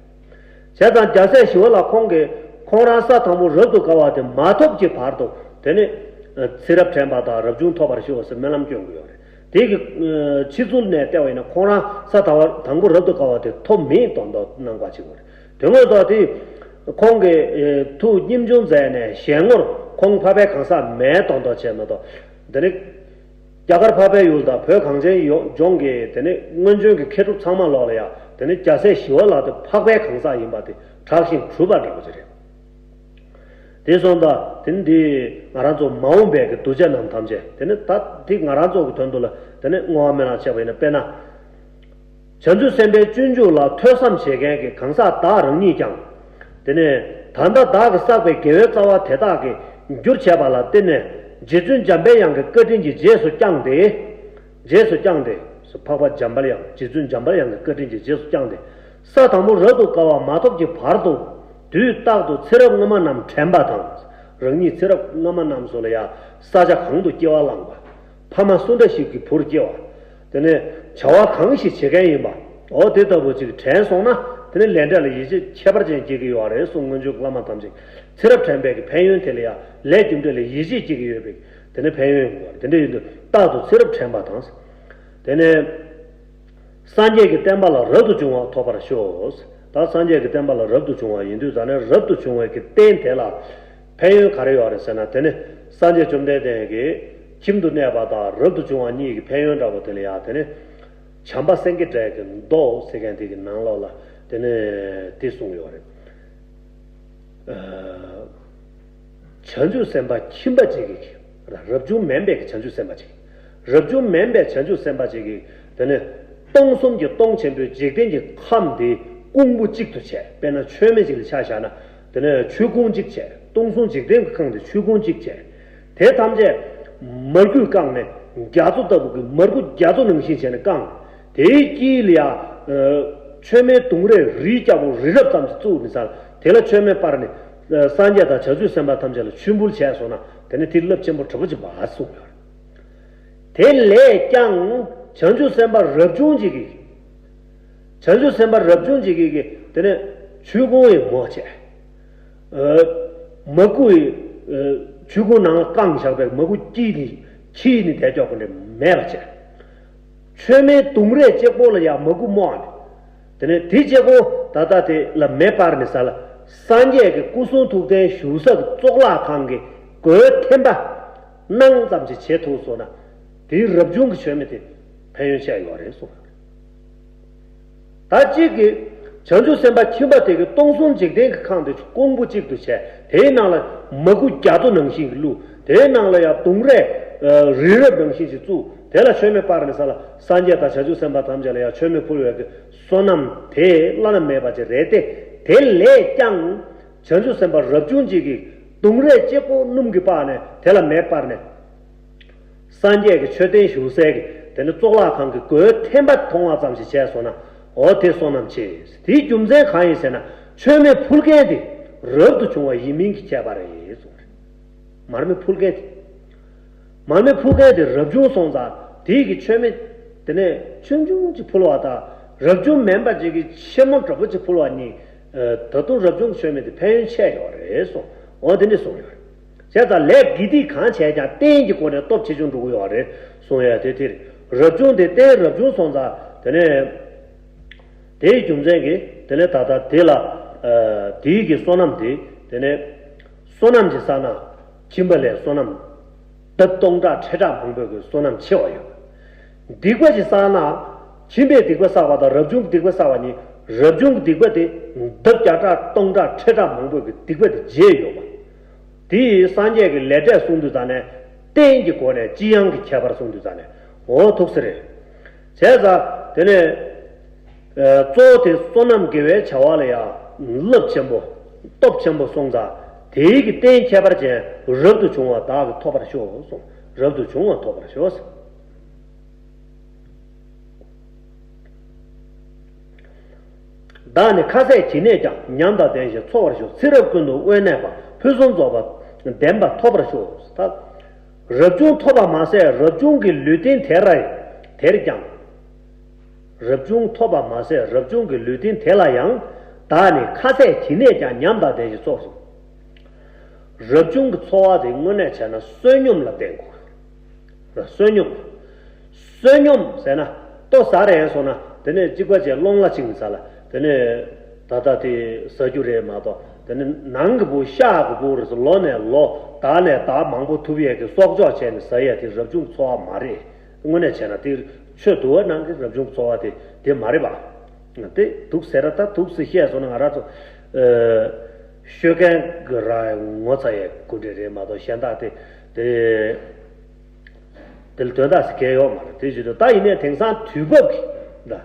བྱས་ཙང་རྒྱལ་སྲས་ཞི་བ་ལྷ་ཁོང་གིས་ཁོང་རང་ས་དང་པོ་རབ་ཏུ་དགའ་བ་དེ་མ་ཐོབ་ཀྱི་བར་དུ་དེ་ནི་ཚེ་རབས་དྲན་པ་དང་རབ་བྱུང་ཐོབ་པར་ཤོག་ཟེར་སྨོན་ལམ་སྐྱོན་གྱི་ཡོད་རེད། དེ་གི་ཕྱི་ཚུལ་ནས་བལྟས་པ་ཡིན་ན་ཁོང་རང་ས་དང་པོ་རབ་ཏུ་དགའ་བ་དེ་ཐོབ་མེད་དོན་དུ་སྣང་བ་ཅིག་ཡོད་རེད། དོན་དངོས་ཐོག་དེ་ཁོང་གིས་ཐུགས་སྙེམས་ཆུང་མཛད་ནས་གཞན་ངོར་ཁོང་འཕགས་པའི་གང་ཟག་མེད་དོན་དུ་བྱས་མ་གཏོགས། དེ་ནི་རྒྱ་གར་འཕགས་པའི་ཡུལ་དང་བོད་གངས་ཅན་ཡོངས་ལྗོངས་ཀྱི་དེ་ནི་སྔོན་བྱོན་གྱི་མཁས་གྲུབ་ཚང་མ་ལོག་ལ་ཡང་དེ་ནི་རྒྱལ་སྲས་ཞི་བ་ལྷ་དེ་འཕགས་པའི་གང་ཟག་ཡིན་པ་དེ་གྲགས་ཤིང་གྲུབ་པ་འདྲ་པོ་ཅིག་རེད། དེ་སོང་ཙང་དེ་ནི་འདི་ང་རང་ཚོ་མ་འོངས་པའི་གི་གདུལ་བྱ་རྣམས་ཐམས་ཅད་དེ་ནི་ད་འདི་ང་རང་ཚོ་གི་དོན་དུ་ལ་དེ་ནི་བསྔོ་བ་སྨོན་ལམ་བྱས་པ་ཡིན་ན། དཔེར་ན། བྱང་ཆུབ་སེམས་དཔའི་སྤྱོད་འཇུག་ལ་ཐོས་བསམ་བྱེད་མཁན་གྱི་གང་ཟག་བདག་རང་ཉིད་ཀྱང་། དེ་ནས་ད་ལྟ་བདག་གིས་བསགས་པའི་དགེ་བའི་རྩ་བ་དེ་དག་གིས་བསྒྱུར་བྱས་པ་ལ་བརྟེན་ནས་རྗེ་བཙུན་འཇམ་པའི་དབྱངས་ཀྱི་བཀའ་དྲིན་གྱིས་རྗེས་སུ་བསྐྱངས་ཏེ། རྗེས་སུ་བསྐྱངས་ཏེ། འཕགས་པ་འཇམ་དཔལ་དབྱངས་རྗེ་བཙུན་འཇམ་དཔལ་དབྱངས་ཀྱི་བཀའ་དྲིན་གྱིས་རྗེས་སུ་བསྐྱངས་ཏེ། ས་དང་པོ་རབ་ཏུ་དགའ་བ་མ་ཐོབ་ཀྱི་བར་དུ། དུས་རྟག་ཏུ་ཚེ་རབས་སྔ་མ་རྣམས་དྲན་པ་དང་། རང་ཉིད་ཚེ་རབས་སྔ་མ་རྣམས་སུ་ལ་ཡང་ས་ཆ་གང་དུ་སྐྱེ་བ་བླངས་པ། ཕ་མ་སུ་འདྲ་ཞིག་གི་བུར་སྐྱེ་བ། དེ་ནས་བྱ་བ་གང་ཞིག་བྱེད་མཁན་ཡིན་པ། འོ་དེ་ལྟ་བུ་ཅིག་དྲན་སོང་ན་དེ་ནས་ལས་འབྲས་ལ་ཡིད་ཆེས་ཁྱད་པར་ཅན་སྐྱེ་གི་ཡོད་རེད་གསུངས། སྔོན་བྱོན་བླ་མ་ཐམས་ཅད་ཚེ་རབས་དྲན་པའི་གི་ཕན་ཡོན་དེ་ལ་ཡང་ལས་རྒྱུ་འབྲས་ལ་ཡིད་ཆེས་སྐྱེ་གི་ཡོད་པའི་དེ་ནས་ཕན་ཡོན་ཡོད་རེད། དེ་འདྲ་ཡིན་དུས་རྟག་ཏུ་ཚེ་རབས་དྲན་པ་དང་། དེ་ནས། སངས་རྒྱས་ཀྱི་བསྟན་པ་ལ་རབ་ཏུ་བྱུང་བ་ཐོབ་པར་ཤོག་ད་སངས་རྒྱས་ཀྱི་བསྟན་པ་ལ་རབ་ཏུ་བྱུང་བ་ཡིན་དུས་ཙང་ནས་རབ་ཏུ་བྱུང་བའི་གི་རྟེན་དེ་ལ་ཕན་ཡོན་ག་རེ་ཡོད་རེད་ཟེར་ན། དེ་ནི་སངས་རྒྱས་བཅོམ་ལྡན་འདས་ཀྱི་ཁྱིམ་དུ་གནས་པ་དང་རབ་ཏུ་བྱུང་བ་གཉིས་ཀྱི་ཕན་ཡོན་འདྲ་པོ་དེ་ལ་ཡང་དེ་ནི་བྱམས་པ་སེང་གེ་སྒྲ་གི་མདོ་ཟེར་མཁན་དེ་གི་ནང་ལོགས་ལ་དེ་ནི་དེ་གསུངས་ཡོད་རེད། བྱང་ཆུབ་སེམས་དཔའ་ཁྱིམ་པ་ཅིག་གིས། རབ་བྱུང་མིན་པའི་བྱང་ཆུབ་སེམས་དཔའ་ཅིག་རབ་བྱུང་མིན་པའི་བྱང་ཆུབ་སེམས་དཔའ་ཅིག་གིས་དེ་ནས་སྟོང་གསུམ་གྱི་སྟོང་ཆེན་པོའི་འཇིག་རྟེན་གྱི་ཁམས་འདི་ཀོང་བུ་གཅིག་ཏུ་བྱས། དཔེར་ན་མཆོད་མེ་ཅིག་ལ་ཆ་བཞག་ན་དེ་ནས་མཆོད་ཀོང་གཅིག་བྱས། སྟོང་གསུམ་འཇིག་རྟེན་གྱི་ཁམས་འདི་མཆོད་ཀོང་གཅིག་བྱས། དེ་ཐམས་ཅད་མར་ཁུས་བཀང་ནས་རྒྱ་མཚོ་ལྟ་བུ་གི་མར་ཁུ་རྒྱ་མཚོ་ནང་བཞིན་བྱས་ནས་བཀང་། དེའི་དཀྱིལ་ལ་ཡང་། མཆོད་མེ་དུང་རས་རིལ་རྒྱ་པོ་རི་རབ་ཙམ་ཞིག་བཙུགས་ནས་ས་དེ་ལ་མཆོད་མེ་སྤར་ནས། སངས་རྒྱས་དང་བྱང་ཆུབ་སེམས་དཔའ་ཐམས་ཅད་ལ་མཆོད་འབུལ་བྱས་སོང་ན་དེ་ནི་དེ་རླབས་ཆེན་པོ་གྲུབ་པ་ཅིག་མ་གསུངས་ཡོད། དེ་ལས་ཀྱང་བྱང་ཆུབ་སེམས་དཔའ་རབ་བྱུང་ཅིག་གིས། བྱང་ཆུབ་སེམས་དཔའ་རབ་བྱུང་ཅིག་གིས་དེ་ནས་མཆོད་ཀོང་ཡི་མོ་བྱས། མར་ཁུ་ཡི། མཆོད་ཀོང་ནང་ལ་བཀང་བཞག་པའི་མར་ཁུ་དཀྱིལ་ནས་ཕྱིས་ནས་བསྡད་ཀྱོག་པ་འདྲ་མེད་པ་བྱས། མཆོད་མེ་དུང་རས་གཅིག་པོ་ལ་ཡང་མར་ཁུ་རྨོག་ནས། དེ་ནས་དེ་གཅིག་པོ་ད་ལྟ་དེ་ལ་མེ་སྤར་ནས་ས་ལ་སངས་རྒྱས་ཀྱི་སྐུ་གསུང་ཐུགས་རྟེན་བཞུགས་ས་ཀྱི་གཙུག་ལག་ཁང་གི་སྒོའི་ཐེམ་པ་གནང་ཙམ་ཞིག་བྱེད་ཐུབ་སོང་ན་དེའི་རབ་བྱུང་གི་མཆོད་མེ་དེ་ཕན་ཡོན་ཆེ་ཡོད་རེད་གསུངས། ད་གཅིག་གིས་བྱང་ཆུབ་སེམས་དཔའ་ཁྱིམ་པ་དེ་གིས་སྟོང་གསུམ་འཇིག་རྟེན་གྱི་ཁམས་དེ་ཀོང་བུ་གཅིག་ཏུ་བྱས། དེའི་ནང་ལ་མར་ཁུ་རྒྱ་མཚོ་ནང་བཞིན་གྱི་བླུགས། དེའི་ནང་ལ་ཡང་དུང་རས་རི་རབ་ནང་བཞིན་གྱི་བཙུགས། དེ་ལ་མཆོད་མེ་སྤར་ནས་ས་ལ་སངས་རྒྱས་དང་བྱང་ཆུབ་སེམས་དཔའ་ཐམས་ཅད་ལ་ཡང་མཆོད་མེ་ཕུལ་བའི་གི་བསོད་ནམས་དེ་བླ་ན་མེད་པ་ཅིག་རེད་དེ། དེ་ལས་ཀྱང་བྱང་ཆུབ་སེམས་དཔའ་རབ་བྱུང་གཅིག་གིས་དུང་རས་གཅིག་པོ་སྣུམ་གྱིས་སྤར་ནས་དེ་ལ་མེ་སྤར་ནས། སངས་རྒྱས་ཀྱི་མཆོད་རྟེན་བཞུགས་སའི་གི་དེ་ནི་གཙུག་ལག་ཁང་གི་སྒོའི་ཐེམ་པ་མཐོང་བ་ཙམ་ཞིག་བྱས་སོང་ན། འོ་དེ་བསོད་ནམས་ཆེ། དེའི་རྒྱུ་མཚན་གང་ཡིན་ཟེར་ན་མཆོད་མེ་ཕུལ་མཁན་དེ་རབ་ཏུ་བྱུང་བ་ཡིན་མིན་གྱི་ཁྱད་པར་རེད་གསུངས་རེད། མར་མེ་ཕུལ་མཁན་དེ། མར་མེ་ཕུལ་མཁན་དེ་རབ་བྱུང་སོང་ཙང་དེའི་གི་མཆོད་མེ་དེ་ནས་ཆུང་ཆུང་ཅིག་ཕུལ་བ་དང་རབ་བྱུང་མིན་པ་ཅིག་གི་ཆེན་མོ་འདྲ་པོ་ཅིག་ཕུལ་བ་གཉིས། ད་དུང་རབ་བྱུང་གི་མཆོད་མེ་དེ་ཕན་ཡོན་ཆེ་ཡོད་རེད་གསུངས། འོ་དེ་འདྲ་གསུངས་ཡོད་རེད། བྱས་ཙང་ལས་དགེ་སྡིག་གང་བྱས་ཀྱང་རྟེན་གྱི་སྒོ་ནས་སྟོབས་ཆེ་ཆུང་འགྲོ་གི་ཡོད་རེད་གསུངས་ཡ། དེ་དེར་རབ་བྱུང་དེ་རྟེན་རབ་བྱུང་སོང་ཙང་དེ་ནས་དེའི་རྒྱུ་མཚན་གྱིས་དེ་ནས་ད་ལྟ་དེ་ལ་དེའི་གི་བསོད་ནམས་དེ་དེ་ནས་བསོད་ནམས་ཀྱི་ས་ན་ཁྱིམ་པ་ལས་བསོད་ནམས་ལྡབ་སྟོང་ཕྲག་ཁྲི་ཕྲག་མང་པོའི་གི་བསོད་ནམས་ཆེ་བ་ཡོད། སྡིག་པ་ཞིག་བསགས་ན། ཁྱིམ་པས་སྡིག་པ་བསགས་པ་དང་རབ་བྱུང་གི་སྡིག་པ་བསགས་པ་གཉིས། རབ་བྱུང་གི་སྡིག་པ་དེ་ལྡབ་བརྒྱ་ཕྲག་སྟོང་ཕྲག་ཁྲི་ཕྲག་མང་པོ་གི་སྡིག་པ་དེ་རྗེས་ཡོད་པ། དེ་ཡིས་སངས་རྒྱས་ཀྱི་ལས་འབྲས་གསུང་དུས་ཙ་ནས་རྟེན་གྱི་སྒོ་ནས་ལྕི་ཡང་གི་ཁྱད་པར་གསུང་དུས་ཙ་ནས་འོ་ཐུགས་སྲས་རེད། བྱས་ཙང་དེ་ནས་གཙོ་བོ་དེ་བསོད་ནམས་དགེ་བའི་བྱ་བ་ལ་ཡང་རླབས་ཆེན་པོ་སྟོབས་ཆེན་པོ་སོང་ཙང་དེའི་གི་རྟེན་ཁྱད་པར་ཅན་རབ་ཏུ་བྱུང་བ་བདག་གིས་ཐོབ་པར་ཤོག་གསུངས། རབ་ཏུ་བྱུང་བ་ཐོབ་པར་ཤོག། བདག་ནི་ཁ་ཟས་ཇི་ནས་ཀྱང་ཉམས་དང་ལྡན་ཞིང་འཚོ་བར་ཤོག། ཚེ་རབས་ཀུན་ཏུ་དབེན་གནས་པ། ཕུན་སུམ་ཚོགས་པ་ལྡན་པ་ཐོབ་པར་ཤོག། ད་རབ་བྱུང་ཐོབ་པ་མ་ཟད་རབ་བྱུང་གི་ལུས་རྟེན་དེ་ར་དེར་ཀྱང་། རབ་བྱུང་ཐོབ་པ་མ་ཟད་རབ་བྱུང་གི་ལུས་རྟེན་དེ་ལ་ཡང་། བདག་ནི་ཁ་ཟས་ཇི་ནས་ཀྱང་ཉམས་དང་ལྡན་ཞིང་འཚོ་བར་ཤོག། རབ་བྱུང་གི་འཚོ་བ་དེ་དངོས་གནས་བྱས་ན་བསོད་སྙོམས་ལ་བརྟེན་དགོས། བསོད་སྙོམས། བསོད་སྙོམས་ཟེར་ན་ལྟོ་ཟ་རན་སོང་ན་དེ་ནས་གཅིག་པ་བྱས་སློང་ལ་བཅིངས་ཟ་ལ་དེ་ནས་ད་ལྟ་དེ་ཟ་རྒྱུ་རེད་མ་གཏོགས་དེ་ནས་ནང་གི་བུ་ཤ་གི་བུ་རེད་ལོ་ནས་ལོ་ད་ནས་ད་མང་པོ་ཐུབ་ཡས་ཀྱི་གསོག་འཇོག་བྱས་ནས་ཟ་ཡས་དེ་རབ་བྱུང་འཚོ་བ་མ་རེད། དངོས་གནས་བྱས་ན་དེ་ཆོས་འདུལ་བ་ནང་གི་རབ་བྱུང་འཚོ་བ་དེ་དེ་མ་རེད་པ། དེ་དུག་ཟེར་ར་ད་དུག་ཟེར་བཤད་སོང་ན་ང་རང་ཚོ་ཤོད་མཁན་གི་ར་ངོ་ཚ་ཡས་སྐུ་འདྲ་རེད་མ་གཏོགས་གཞན་དག་དེ་དེ། དེ་ལ་དོན་དག་ཟེར་མཁན་ཡོད་མ་རེད། དེ་བཞིན་དུ་ད་ཡིན་ནའི་དེང་སང་དུས་བབ་ཀྱི་འདྲ།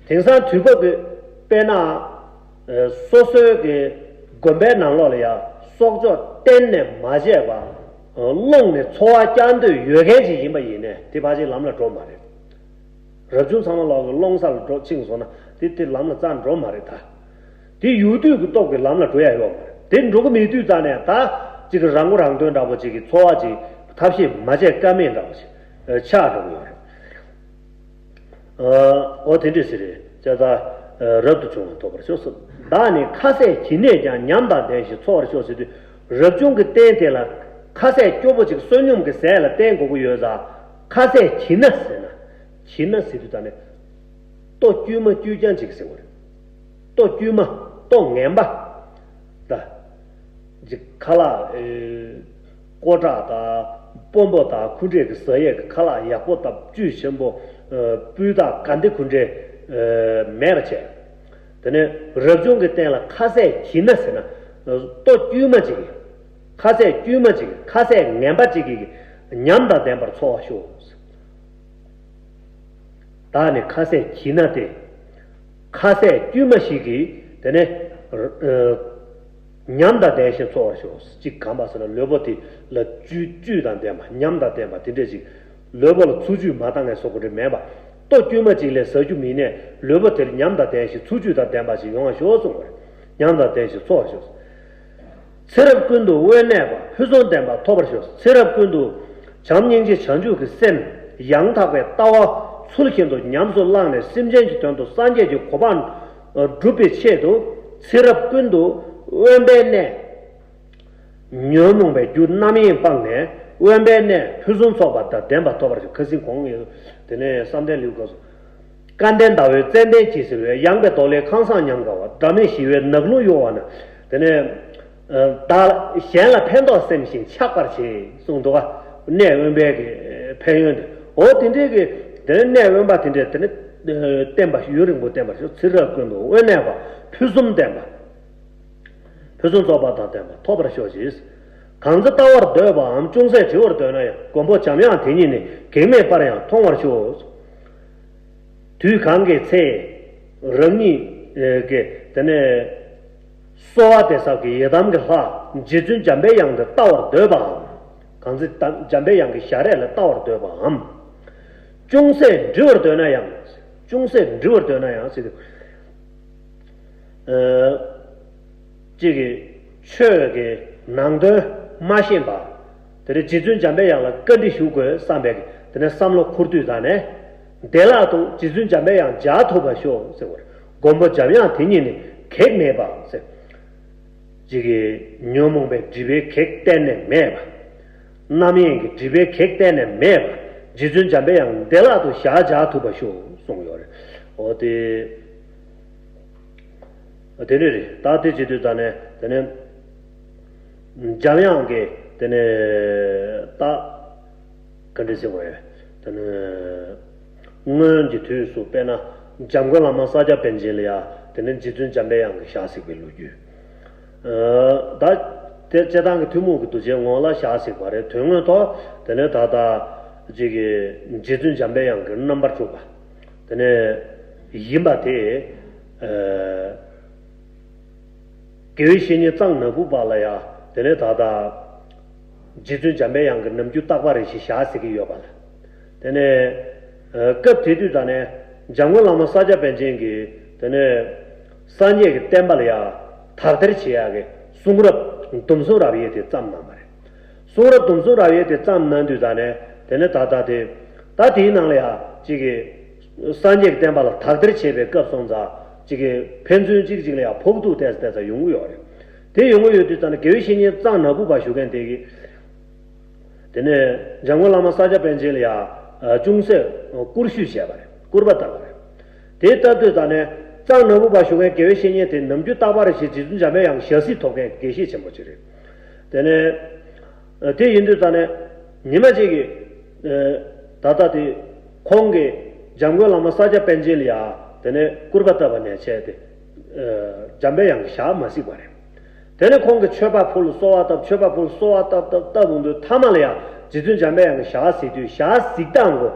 དེང་སང་དུས་བབ་ཀྱི་དཔེར་ན། སོ་སོའི་གི་དགོན་པའི་ནང་ལོགས་ལ་ཡང་གསོག་འཇོག་གཏན་ནས་མ་བྱས་པ། སློང་ནས་འཚོ་བ་བསྐྱལ་འདོད་ཡོད་མཁན་ཅིག་ཡིན་པ་ཡིན་ནའི་དེ་ཕལ་ཆེར་ལམ་ལ་འགྲོ་མ་རེད། རབ་བྱུང་ཚང་མ་ལོག་གི་སློང་ས་ལ་འགྲོ་ཕྱིན་སོང་ན་དེ་དེ་ལམ་ལ་རྩ་འགྲོ་མ་རེད་ད། དེ་ཡུལ་དུས་ཀྱི་སྟོབས་ཀྱིས་ལམ་ལ་འགྲོ་ཡ་ཡོད་མ་རེད། དེ་འགྲོ་གི་མེད་དུས་ཙང་ནས་ད་ཅིག་རང་མགོ་རང་ཐོན་འདྲ་པོ་ཅིག་གི་འཚོ་བ་ཅིག་ཐབས་ཤེས་མ་བྱས་ཀ་མེད་འདྲ་པོ་ཅིག་ཆགས་འགྲོ་གི་ཡོད་རེད། འོ་དེ་འདྲས་ཟེར་རེད་ཅེས་ད་རབ་ཏུ་བྱུང་བ་ཐོབ་པར་ཤོག་ཟེར། བདག་ནི་ཁ་ཟས་གྱིས་ནས་ཀྱང་ཉམས་དང་ལྡན་ཞིང་འཚོ་བར་ཤོག་ཟེར་དུས་རབ་བྱུང་གི་རྟེན་དེ་ལ་ཁ་ཟས་སྐྱོ་པོ་ཅིག་བསོད་སྙོམས་ཀྱི་ཟས་ལ་བརྟེན་དགོས་ཀྱི་ཡོད་ཙང་ཁ་ཟས་གྱིས་ན་ཟེར་ན། གྱིས་ན་ཟེར་དུས་ད་ནི། ལྟོ་དཀྱུས་མ་དཀྱུས་རྐྱང་ཅིག་ཟེར་བ་རེད། ལྟོ་དཀྱུས་མ་ལྟོ་ངན་པ། ད། ཅིག་ཁ་ལག་ཨེ། ཀོ་ཁྲག་དང་སྤོམ་པོ་དང་ཁུ་འབྲས་ཀྱི་ཟ་ཡས་ཀྱི་ཁ་ལག་ཡག་པོ་དང་བཅུད་ཆེན་པོ། སྤུས་དག་ག་འདི་ཁུ་འབྲས། མེད་པ་བྱས། དེ་ནས་རབ་བྱུང་གི་རྟེན་ལ་ཁ་ཟས་གྱིས་ན་ཟེར་ན། ལྟོ་དཀྱུས་མ་ཅིག་ཁ་ཟས་དཀྱུས་མ་ཅིག་ཁ་ཟས་ངན་པ་ཅིག་གིས་ཉམས་དང་ལྡན་པར་འཚོ་བར་ཤོག་བདག་ནི་ཁ་ཟས་གྱིས་ན་སྟེ། ཁ་ཟས་དཀྱུས་མ་ཞིག་གིས་དེ་ནས། ཉམས་དང་ལྡན་ཞིང་འཚོ་བར་ཤོག་གཅིག་གམ་པ་ཟེར་ན་ལུས་པོ་དེ་ལ་བཅུད་བཅུད་དང་ལྡན་པ་ཉམས་དང་ལྡན་པ་དེ་འདྲས་ཅིག་ལུས་པོ་ལ་འཚོ་བཅུད་མ་བཏང་ངས་བཟོ་དགོས་འདྲ་མེད་པ། ལྟོ་དཀྱུས་མ་ཅིག་ལས་ཟ་རྒྱུ་མིན་ནས་ལུས་པོ་དེར་ཉམས་དང་ལྡན་ཞིང་འཚོ་བཅུད་དང་ལྡན་པ་ཞིག་ཡོང་བར་ཤོག་གསུངས་པ་རེད། ཉམས་དང་ལྡན་ཞིང་འཚོ་བར་ཤོག་ཚེ་རབས་ཀུན་ཏུ་དབེན་གནས་པ་ཕུན་སུམ་ལྡན་པ་ཐོབ་པར་ཤོག་ཚེ་རབས་ཀུན་ཏུ་བྱམས་སྙིང་རྗེ་བྱང་ཆུབ་ཀྱི་སེམས་ཡང་དག་པའི་ལྟ་བ་ཚུལ་བཞིན་དུ་ཉམས་སུ་བླངས་ནས་སེམས་ཅན་གྱི་དོན་དུ་སངས་རྒྱས་ཀྱི་གོ་འཕང་སྒྲུབ་པའི་ཆེད་དུ་ཚེ་རབས་ཀུན་ཏུ་དབེན་པའི་གནས། ཉོན་མོངས་པའི་རྒྱུ་རྣམ་གཡེང་སྤངས་ནས་དབེན་པའི་གནས་ཕུན་སུམ་ཚོགས་པ་དང་ལྡན་པ་ཐོབ་པར་ཤོག་ཁ་སང་གོང་ཡོད་དེ་ནས་བསམ་གཏན་ལེའུ་སྐབས་སུ། སྐལ་ལྡན་ཟླ་འོད་ཙན་དན་གྱིས་བསིལ་བའི། ཡངས་པའི་རྡོ་ལས་ཁང་བཟང་ཉམས་དགའ་བ། སྒྲ་མེད་ཞི་བའི་ནགས་ཀླུང་གཡོ་བ་ན། དེ་ནས། བདག་གཞན་ལ་ཕན་འདོགས་སེམས་ཤིང་ཆགས་པར་བྱེད་གསུངས་འདུག་ག་གནས་དབེན་པའི་གི་ཕན་ཡོན་དེ། འོ་དེ་འདྲའི་གི་དེ་ནས་གནས་དབེན་པ་དེ་འདྲའི་དེ་ནས་བསྟན་པ་ཡུན་རིང་པོ་བསྟན་པར་ཤོག་ཚེ་རབས་ཀུན་ཏུ་དབེན་གནས་པ་ཕུན་སུམ་ལྡན་པ། ཕུན་སུམ་ཚོགས་པ་དང་ལྡན་པ་ཐོབ་པར་ཤོག་ཅིག་གང་ཚེ་ལྟ་བར་འདོད་པའམ། ཅུང་ཟད་འབྲི་བར་འདོད་ན་ཡང་། མགོན་པོ་འཇམ་དབྱངས་དེ་ཉིད་ནི། གེགས་མེད་པར་ཡང་མཐོང་བར་ཤོག་དུས་གང་གི་ཚེ། རང་ཉིད་ཀྱི་དེ་ནས་གསོལ་བ་འདེབས་ས་གི་ཡི་དམ་གྱི་ལྷ་རྗེ་བཙུན་འཇམ་པའི་དབྱངས་དེ་ལྟ་བར་འདོད་པའམ། གང་ཚེ་འཇམ་པའི་དབྱངས་ཀྱི་ཞལ་རས་ལ་ལྟ་བར་འདོད་པའམ། ཅུང་ཟད་འབྲི་བར་འདོད་ན་ཡང་། ཅུང་ཟད་འབྲི་བར་འདོད་ན་ཡང་ཟེར་དུས། གཅིག་གིས་ཆོས་ཀྱི་ནང་དོན་མ་ཤེས་པ། དེ་ནས་རྗེ་བཙུན་འཇམ་པའི་དབྱངས་ལ་བཀའ་འདྲི་ཞུ་དགོས་བསམ་པའི་དེ་ནས་བསམ་བློ་འཁོར་དུས་ཙང་ནས། བདེ་བླག་ཏུ་རྗེ་བཙུན་འཇམ་པའི་དབྱངས་མཇལ་ཐུབ་པར་ཤོག་ཟེར་བར། མགོན་པོ་འཇམ་དབྱངས་དེ་ཉིད་ནི་གེགས་མེད་པ་ཟེར། གཅིག་གིས་ཉོན་མོངས་པའི་སྒྲིབ་པའི་གེགས་གཏན་ནས་མེད་པ། རྣམ་གཡེང་གི་སྒྲིབ་པའི་གེགས་གཏན་ནས་མེད་པ། རྗེ་བཙུན་འཇམ་པའི་དབྱངས་བདེ་བླག་ཏུ་ཞལ་མཇལ་ཐུབ་པར་ཤོག་གསུངས་ཡོད་རེད། འོ་དེ། དེ་འདྲ་རེད། ད་དེ་བྱེད་དུས་ད་ནས་དེ་ནས་འཇམ་དབྱངས་ཀྱི་དེ་ནས་ད་ག་འདྲ་ཟེར་བ་རེད། དེ་ནས་སྔོན་གྱི་དུས་སུ་དཔེར་ན་འཇམ་མགོན་བླ་མ་ས་སྐྱ་པཎ་ཆེན་ལ་ཡ་དེ་ནས་རྗེ་བཙུན་འཇམ་པའི་དབྱངས་ཀྱི་ཞལ་གཟིགས་པའི་ལོ་རྒྱུས། ད་དེ་སྤྱིར་བཏང་གི་ཐུན་མོང་གི་འདུ་བྱེད་ངོ་ལ་ཞལ་གཟིགས་པ་རེད། དོན་དངོས་ཐོག་དེ་ནས་ད་ལྟ་ཅིག་གི་རྗེ་བཙུན་འཇམ་པའི་དབྱངས་ཀྱི་རྣམ་པར་བཅུག་པ། དེ་ནས་ཡིན་པ་དེ། དགེ་བའི་བཤེས་གཉེན་གཙང་ནག་པོ་པ་ལ་ཡ་དེ་ནས་ད་ལྟ་རྗེ་བཙུན་འཇམ་པའི་དབྱངས་ཀྱི་ནམ་རྒྱུན་རྟག་པ་རེ་ཞིག་ཞལ་གཟིགས་ཀྱི་ཡོད་པ་ལ། དེ་ནས་སྐབས་དེ་དུས་ད་ནས་འཇམ་མགོན་བླ་མ་ས་སྐྱ་པཎ་ཆེན་གྱིས་དེ་ནས་སངས་རྒྱས་ཀྱི་བསྟན་པ་ལ་ཡ་དག་ཐེར་བྱེད་ཡག་གི་གསུང་རབ་སྡོམ་གསུམ་རབ་དབྱེ་དེ་བརྩམས་གནང་བ་རེད། གསུང་རབ་སྡོམ་གསུམ་རབ་དབྱེ་དེ་བརྩམས་གནང་དུས་ད་ནས་དེ་ནས་ད་ལྟ་དེ་ད་དེའི་ནང་ལ་ཡ་གཅིག་གི་སངས་རྒྱས་ཀྱི་བསྟན་པ་ལ་དག་ཐེར་བྱེད་པའི་སྐབས་སོང་ཙང་གཅིག་གི་ཕན་ཚུན་གཅིག་གཅིག་ལ་ཡ་ཕོག་ཐུག་ཏོག་ཙམ་ཏོག་ཙམ་ཡོང་གི་ཡོད་རེད། དེ་ཡོང་གི་ཡོད་དུས་ད་ནས་དགེ་བའི་བཤེས་གཉེན་གཙང་ནག་པོ་པ་ཞུ་མཁན་དེ་གིས། དེ་ནས་འཇམ་མགོན་བླ་མ་ས་སྐྱ་པཎ་ཆེན་ལ་ཡ་ ཅུང་ཟད་བཀུར་ཞུ་བྱས་པ་རེད། སྐུར་པ་བཏབ་པ་རེད། དེ་ལྟ་དུས་ད་ནས་གཙང་ནོར་བུ་པ་ཞུ་མཁན་དགེ་བའི་བཤེས་གཉེན་དེ་ནམ་རྒྱུན་རྟག་པར་ཞིག་རྗེ་བཙུན་འཇམ་པའི་དབྱངས་ཞལ་གཟིགས་ཐོབ་མཁན་དགེ་བཤེས་ཆེན་པོ་ཅིག་རེད། དེ་ནས་དེ་ཡིན་དུས་ད་ནས་ཉི་མ་གཅིག་གི་ད་ལྟ་དེ་ཁོང་གིས་འཇམ་མགོན་བླ་མ་ས་སྐྱ་པཎ་ཆེན་ལ་ཡ་དེ་ནས་སྐུར་པ་བཏབ་པ་ནས་བྱས་ཏེ་འཇམ་པའི་དབྱངས་ཀྱི་ཞལ་མ་གཟིགས་པ་རེད། དེ་ནས་ཁོང་གིས་མཆོད་པ་ཕུལ། གསོལ་བ་བཏབ། མཆོད་པ་ཕུལ། གསོལ་བ་བཏབ་བཏབ་བཏབ་འོང་དུས་མཐའ་མ་ལ་ཡང་རྗེ་བཙུན་འཇམ་པའི་དབྱངས་ཀྱི་ཞལ་གཟིགས་དུས་ཞལ་གཟིགས་སྟངས་གོ།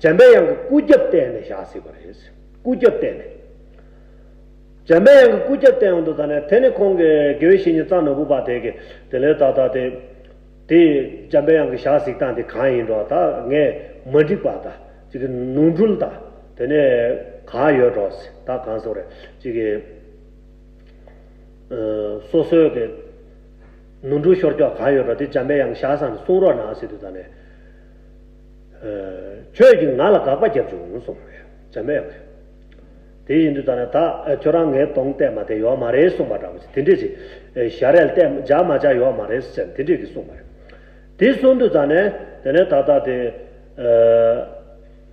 འཇམ་པའི་དབྱངས་ཀྱི་སྐུ་རྒྱབ་བསྟན་ནས་ཞལ་གཟིགས་པ་རེད། སྐུ་རྒྱབ་བསྟན་ནས། འཇམ་པའི་དབྱངས་ཀྱི་སྐུ་རྒྱབ་བསྟན་འོང་དུས་ད་ནས་དེ་ནས་ཁོང་གིས་དགེ་བའི་བཤེས་གཉེན་གཙང་ནོར་བུ་པ་དེ་གིས་དེ་ལས་ད་ལྟ་དེ་དེ་འཇམ་པའི་དབྱངས་ཀྱི་ཞལ་གཟིགས་སྟངས་དེ་གང་ཡིན་འགྲོ། ད་ངས་མ་འགྲིག་པ་ད་ཅིག་གི་ནོར་འཁྲུལ་ད་དེ་ནས་གང་ཡོད་འགྲོ། ད་གང་སོང་རེད་ཅིག་གི་སོ་སོའི་གི་ནོར་འཁྲུལ་ཤོར་ཀྱོག་གང་ཡོད་ར་དེ་འཇམ་པའི་དབྱངས་ཞལ་བཟང་ནས་གསུང་རོགས་གནང་ཟེར་དུས་ད་ནས། ཁྱོད་ཀྱིས་ང་ལ་དགག་པ་རྒྱབ་བྱུང་གསུངས་པས་འཇམ་པའི་དབྱངས། དེ་ཡིན་དུས་ད་ནས་ད་ཁྱོད་རང་ངའི་གདོང་བལྟས་མ་བལྟས་ཡོག་མ་རེད་གསུངས་པ་འདྲ་བོ་ཞིག་དེ་འདྲས་ཅིག་ཞལ་རས་བལྟས་འཇགས་མ་འཇགས་ཡོག་མ་རེད་ཟེར་དེ་འདྲས་ཀྱིས་གསུངས་པ་རེད། དེ་གསུངས་དུས་ད་ནས་དེ་ནས་ད་ལྟ་དེ།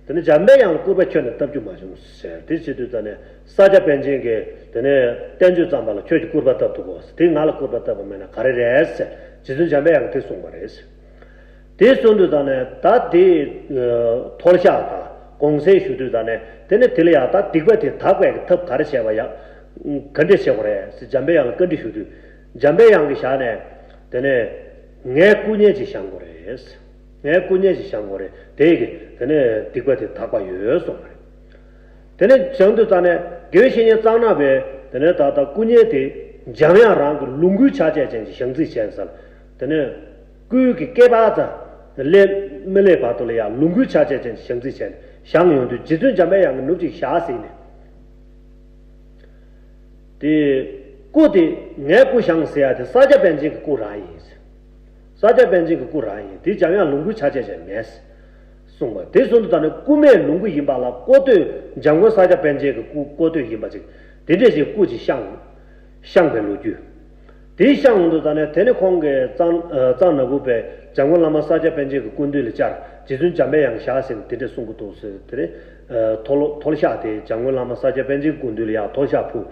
དེ་ནས་འཇམ་པའི་དབྱངས་ལ་སྐུར་པ་ཁྱོན་ནས་བཏབ་རྒྱུ་མ་བྱུང་ཟེར། དེ་བྱེད་དུས་ད་ནས་ས་སྐྱ་པཎ་ཆེན་གྱིས་དེ་ནས་བསྟན་བཅོས་བརྩམས་པ་ལ་ཁྱོད་ཀྱིས་སྐུར་པ་བཏབ་འདུག་གོ། དེ་ང་ལ་སྐུར་པ་བཏབ་པ་མེད་ན་ག་རེ་རེད་ཟེར་རྗེ་བཙུན་འཇམ་པའི་དབྱངས་དེ་གསུངས་པ་རེད་ཟེར། དེ་གསུངས་དུས་ད་ནས་ད་དེ་མཐོལ་བཤགས་དང་དགོངས་སེལ་ཞུ་དུས་ད་ནས་དེ་ནས་དེ་ལ་ཡང་ད་སྡིག་པ་དེ་དག་པའི་ཐབས་ག་རེ་བྱས་པ་ཡང་ག་འདྲས་བྱེད་དགོས་རེད་ཟེར་འཇམ་པའི་དབྱངས་ལ་བཀའ་འདྲི་ཞུ་དུས་འཇམ་པའི་དབྱངས་ཀྱི་ཞལ་ནས་དེ་ནས་ངའི་སྐུ་བརྙན་ཅིག་བཞེངས་དགོས་རེད། ངའི་སྐུ་བརྙན་ཞིག་བཞེངས་དགོས་རེད། དེ་གི་དེ་ནས་སྡིག་པ་དེ་དག་པ་ཡོད་གསུངས་པ་རེད། དེ་ནས་བཞེངས་དུས་ཙང་ནས་དགེ་བའི་བཤེས་གཉེན་གཙང་ནག་པས་དེ་ནས་ད་ལྟ་སྐུ་བརྙན་དེ་འཇམ་དབྱངས་རང་གི་ལོངས་སྐུའི་ཆ་བྱད་ཅན་ཞིག་བཞེངས་རྩིས་བྱས་ཟེར། དེ་ནས་སྐུའི་གི་སྐེད་པ་ཙམ་སླེབས་མི་སླེབས་བར་དུ་ལ་ཡང་ལོངས་སྐུའི་ཆ་བྱད་ཅན་ཞིག་བཞེངས་རྩིས་བྱས་ནས་བཞེངས་ཡོང་དུས་རྗེ་བཙུན་འཇམ་པའི་དབྱངས་ཀྱིས་ནུབ་ཅིག་ཞལ་གཟིགས་ནས། དེ། སྐུ་དེ་ངའི་སྐུ་བཞེངས་ཟེར་ཡ་དེ་ས་སྐྱ་པཎ་ཆེན་གྱི་སྐུ་རང་ཡིན། ས་སྐྱ་པཎ་ཆེན་གྱི་སྐུ་རང་ཡིན། དེ་འཇམ་དབྱངས་ལོངས་སྐུའི་ཆ་བྱད་ཅན་མེད། གསུངས་པ་དེ་གསུངས་དུས་ད་ནི་སྐུ་མེད་ལོངས་སྐུ་ཡིན་པ་ལ་བཀོད་འདོད་འཇམ་མགོན་ས་སྐྱ་པཎ་ཆེན་གྱི་སྐུ་བཀོད་འདོད་ཡིན་པ་ཅིག་དེ་འདྲས་ཞིག་སྐུ་ཅིག་བཞེངས། བཞེངས་པའི་ལོ་རྒྱུས། དེའི་ཤག་འོང་དུས་ད་ནས་དེ་ནས་ཁོང་གིས་གཙང་གཙང་ནག་པོ་པའི་འཇམ་མགོན་བླ་མ་ས་སྐྱ་པཎ་ཆེན་གྱི་སྐུ་མདུན་ལ་བཅར། རྗེ་བཙུན་འཇམ་པའི་དབྱངས་ཞལ་ཟེར་ནས་དེ་འདྲས་གསུང་གི་འདུག་ཟེར། དེ་ནས་མཐོལ་མཐོལ་བཤགས་དེ་འཇམ་མགོན་བླ་མ་ས་སྐྱ་པཎ་ཆེན་སྐུ་མདུན་ལ་ཡང་མཐོལ་བཤགས་ཕུལ།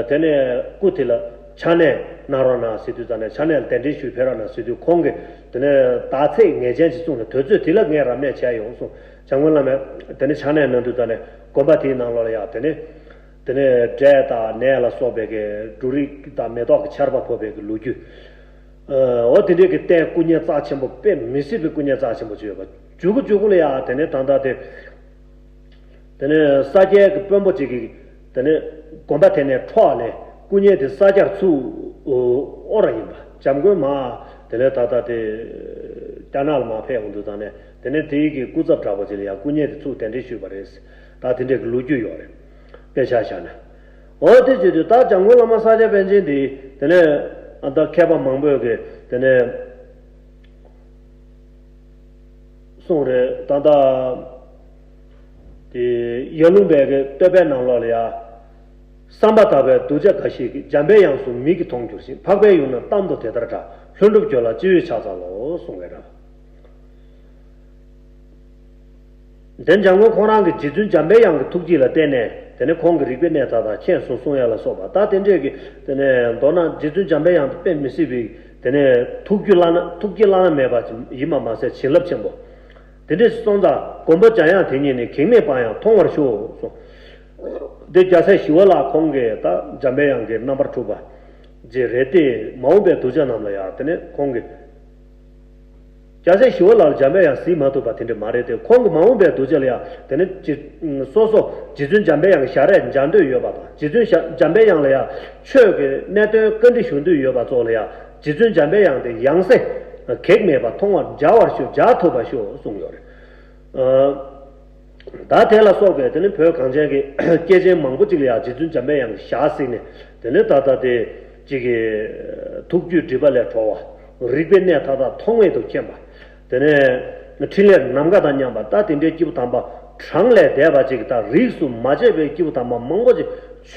དེ་ནས་སྐུ་དེ་ལ་ཕྱག་ལས་གནང་རོགས་གནང་ཟེར་དུས་ད་ནས་ཕྱག་ལས་གདན་འདྲེན་ཞུས་ཕེབས་རོགས་གནང་ཟེར་དུས་ཁོང་གིས་དེ་ནས་དག་ཚིག་ངེས་ཅན་ཞིག་གསུངས་ནས་དུས་ཚོད་དེ་ལ་ངས་རབ་གནས་བྱས་ཡོང་གསུངས། འཇམ་མགོན་བླ་མས་དེ་ནས་ཕྱག་ལས་གནང་དུས་ད་ནས་དགོན་པ་དེའི་ནང་ལོགས་ལ་ཡང་དེ་ནས། དེ་ནས་འབྲས་དང་ནས་ལ་སོགས་པའི་གི་འབྲུ་རིགས་དང་མེ་ཏོག་གི་ཆར་པ་ཕོབ་པའི་གི་ལོ་རྒྱུས། འོ་དེ་འདྲའི་གི་རྟེན་སྐུ་བརྙན་རྩ་ཆེན་པོ་དཔེ་མི་སྲིད་པའི་སྐུ་བརྙན་རྩ་ཆེན་པོ་ཅིག་ཡོད་པ། མཇུག་གུ་མཇུག་གུ་ལ་ཡང་དེ་ནས་ད་ལྟ་དེ། དེ་ནས་ས་སྐྱའི་གི་དཔོན་པོ་ཅིག་གིས་དེ་ནས་དགོན་པ་དེ་ནས་འཕྲོག་ནས་སྐུ་བརྙན་དེ་ས་སྐྱར་ཚུར་དབོར་བ་ཡིན་པ། འཇམ་མགོན་མ་དེ་ནས་ད་ལྟ་དེ་རྒྱ་ནག་ལ་མ་ཕེབས་འོང་དུས་ད་ནས་དེ་ནས་དེའི་གི་སྐུ་ཚབ་འདྲ་པོ་ཅིག་ལ་ཡང་སྐུ་བརྙན་དེ་ཚུར་གདན་འདྲེན་ཞུས་པ་རེད། ད་དེ་འདྲའི་གི་ལོ་རྒྱུས་ཡོད་རེད། དཔེ་ཆ་བཞག་ན། འོ་དེ་བྱེད་དུས་ད་འཇམ་མགོན་བླ་མ་ས་སྐྱ་པཎ་ཆེན་འདི་དེ་ནས་ཨ་ད་མཁས་པ་མང་པོས་གི་དེ་ནས་གསུངས་རེད། ད་ལྟ་དེ་ཡར་ཀླུང་པའི་གི་བསྟོད་པའི་ནང་ལོགས་ལ་ཡ། བསམ་པ་དག་པའི་གདུལ་བྱ་འགའ་ཞིག་གིས། འཇམ་པའི་དབྱངས་སུ་མིག་གིས་མཐོང་འགྱུར་ཞིང་། འཕགས་པའི་ཡུལ་ན་གཏམ་དུ་དེ་ལྟར་གྲགས། ལྷུན་གྲུབ་སྦྱོར་ལ་ཅི་ཡོད་ཕྱག་འཚལ་ལོ། གསུངས་པའི་འདྲ། དེ་འཇམ་མགོན་ཁོང་རང་གིས་རྗེ་བཙུན་འཇམ་པའི་དབྱངས་ཀྱི་ཐུགས་རྗེ་ལ་བརྟེན་ནས་དེ་ནས་ཁོང་གི་རིག་པའི་གནས་དག་དང་མཁྱེན་སོང་གསུང་ཡ་ལ་སོགས་པ་ད་དེ་འདྲས་ཀྱི་དེ་ནས་མདོར་ན་རྗེ་བཙུན་འཇམ་པའི་དབྱངས་དེ་དཔེ་མི་སྲིད་པའི་དེ་ནས་ཐུགས་རྒྱུད་བླ་ན་ཐུགས་རྗེ་བླ་ན་མེད་པ་ཡིན་པ་མ་ཟད་བྱིན་རླབས་ཆེན་པོ། དེ་འདྲས་སོང་ཙང་མགོན་པོ་འཇམ་དབྱངས་དེ་ཉིད་ནི། གེགས་མེད་དཔའ་ཡང་མཐོང་བར་ཤོག་གསུངས། དེ་རྒྱལ་སྲས་ཞི་བ་ལྷ་ཁོང་གིས་ད་འཇམ་པའི་དབྱངས་ཀྱི་རྣམ་པར་འཕྲུལ་པ་ཅིག་རེད་དེ་མ་འོངས་པའི་གདུལ་བྱ་རྣམས་ལ་ཡང་དེ་ནས་ཁོང་གིས། རྒྱལ་སྲས་ཞི་བ་ལྷ་ལ་འཇམ་པའི་དབྱངས་གཟིགས་མ་ཐུབ་པ་དེ་འདྲ་མ་རེད་དེ། ཁོང་གིས་མ་འོངས་པའི་གདུལ་བྱ་ལ་ཡང་དེ་ནས་ཅི་སོ་སོ་རྗེ་བཙུན་འཇམ་པའི་དབྱངས་ཞལ་རས་མཇལ་འདོད་ཡོད་པ་དང་། རྗེ་བཙུན་ཞལ་འཇམ་པའི་དབྱངས་ལ་ཡང་ཆོས་ཀྱི་གནད་དོན་བཀའ་འདྲི་ཞུ་འདོད་ཡོད་པ་ཚོ་ལ་ཡང་རྗེ་བཙུན་འཇམ་པའི་དབྱངས་དེ་ཡང་སེ་གེགས་མེད་པར་མཐོང་བར་མཇལ་བར་ཤོག་མཇལ་ཐུབ་པར་ཤོག་གསུངས་ཡོད་རེད། ཨ། ད་དེ་ལ་སོགས་པའི་དེ་ནི་བོད་གངས་ཅན་གྱི་སྐྱེས་ཆེན་མང་པོ་ཅིག་ལ་ཡང་རྗེ་བཙུན་འཇམ་པའི་དབྱངས་ཞལ་གཟིགས་ནས་དེ་ནི་ད་ལྟ་དེ་ཅིག་གི་ཐུགས་རྒྱུད་སྒྲིབ་པ་ལས་གྲོལ་བ། རིག་པའི་གནས་མཐའ་དག་ཐོགས་མེད་དུ་མཁྱེན་པ། དེ་ནས་ཕྲིན་ལས་ནམ་མཁའ་དང་མཉམ་པ་ད་དེ་འདྲའི་སྐྱེས་བུ་དམ་པ་གྲངས་ལས་འདས་པ་ཅིག་ད་རིས་སུ་མ་ཆད་པའི་སྐྱེས་བུ་དམ་པ་མང་པོ་ཅིག་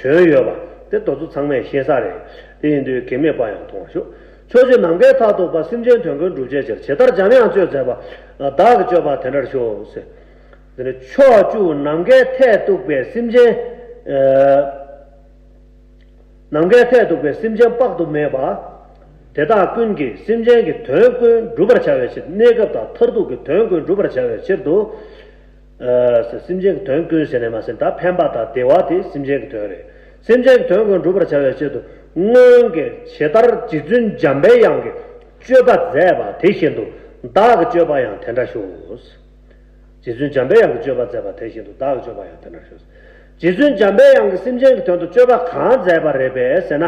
བྱོན་ཡོད་པ་དེ་དེ་ཚོ་ཚང་མས་ཤེས་ས་རེད། དེ་ཡིན་དུས་གེགས་མེད་དཔའ་ཡང་མཐོང་བར་ཤོག་ཕྱོགས་བཅུའི་ནམ་མཁའི་མཐས་གཏུགས་པ། སེམས་ཅན་དོན་ཀུན་འགྲུབ་བྱའི་ཕྱིར། ཇི་ལྟར་འཇམ་དབྱངས་སྤྱོད་མཛད་པ། བདག་གི་སྤྱོད་པ་དེ་འདྲར་ཤོག་ཟེར། དེ་ནས་ཕྱོགས་བཅུ་ནམ་མཁའི་མཐས་གཏུགས་པའི་སེམས་ཅན། ཨ། ནམ་མཁའི་མཐས་གཏུགས་པའི་སེམས་ཅན་དཔག་ཏུ་མེད་པ། དེ་དག་ཀུན་གྱི་སེམས་ཅན་གྱི་དོན་ཀུན་བསྒྲུབ་པར་བྱ་བའི་ཕྱིར། གནས་སྐབས་དང་མཐར་ཐུག་གི་དོན་ཀུན་བསྒྲུབ་པར་བྱ་བའི་ཕྱིར་དུ། ཨ། སེམས་ཅན་གྱི་དོན་ཀུན་ཟེར་ནས་མ་ཟེར། ད་ཕན་པ་དང་བདེ་བ་དེ་སེམས་ཅན་གྱི་དོན་རེད། སེམས་ཅན་གྱི་དོན་ཀུན་བསྒྲུབ་པར་བྱ་བའི་ཆེད་དུ། སྔོན་གྱི་ཇི་ལྟར་རྗེ་བཙུན་འཇམ་པའི་དབྱངས་ཀྱིས་སྤྱོད་པ་མཛད་པ་དེ་བཞིན་དུ་བདག་གི་སྤྱོད་པ་ཡང་དེ་འདྲ་ཤོག། རྗེ་བཙུན་འཇམ་པའི་དབྱངས་ཀྱིས་སྤྱོད་པ་མཛད་པ་དེ་བཞིན་དུ་བདག་གི་སྤྱོད་པ་ཡང་དེ་འདྲ་ཤོག། རྗེ་བཙུན་འཇམ་པའི་དབྱངས་ཀྱིས་སེམས་ཅན་གྱི་དོན་དུ་སྤྱོད་པ་གང་མཛད་པ་རེད་པས་ཟེར་ན།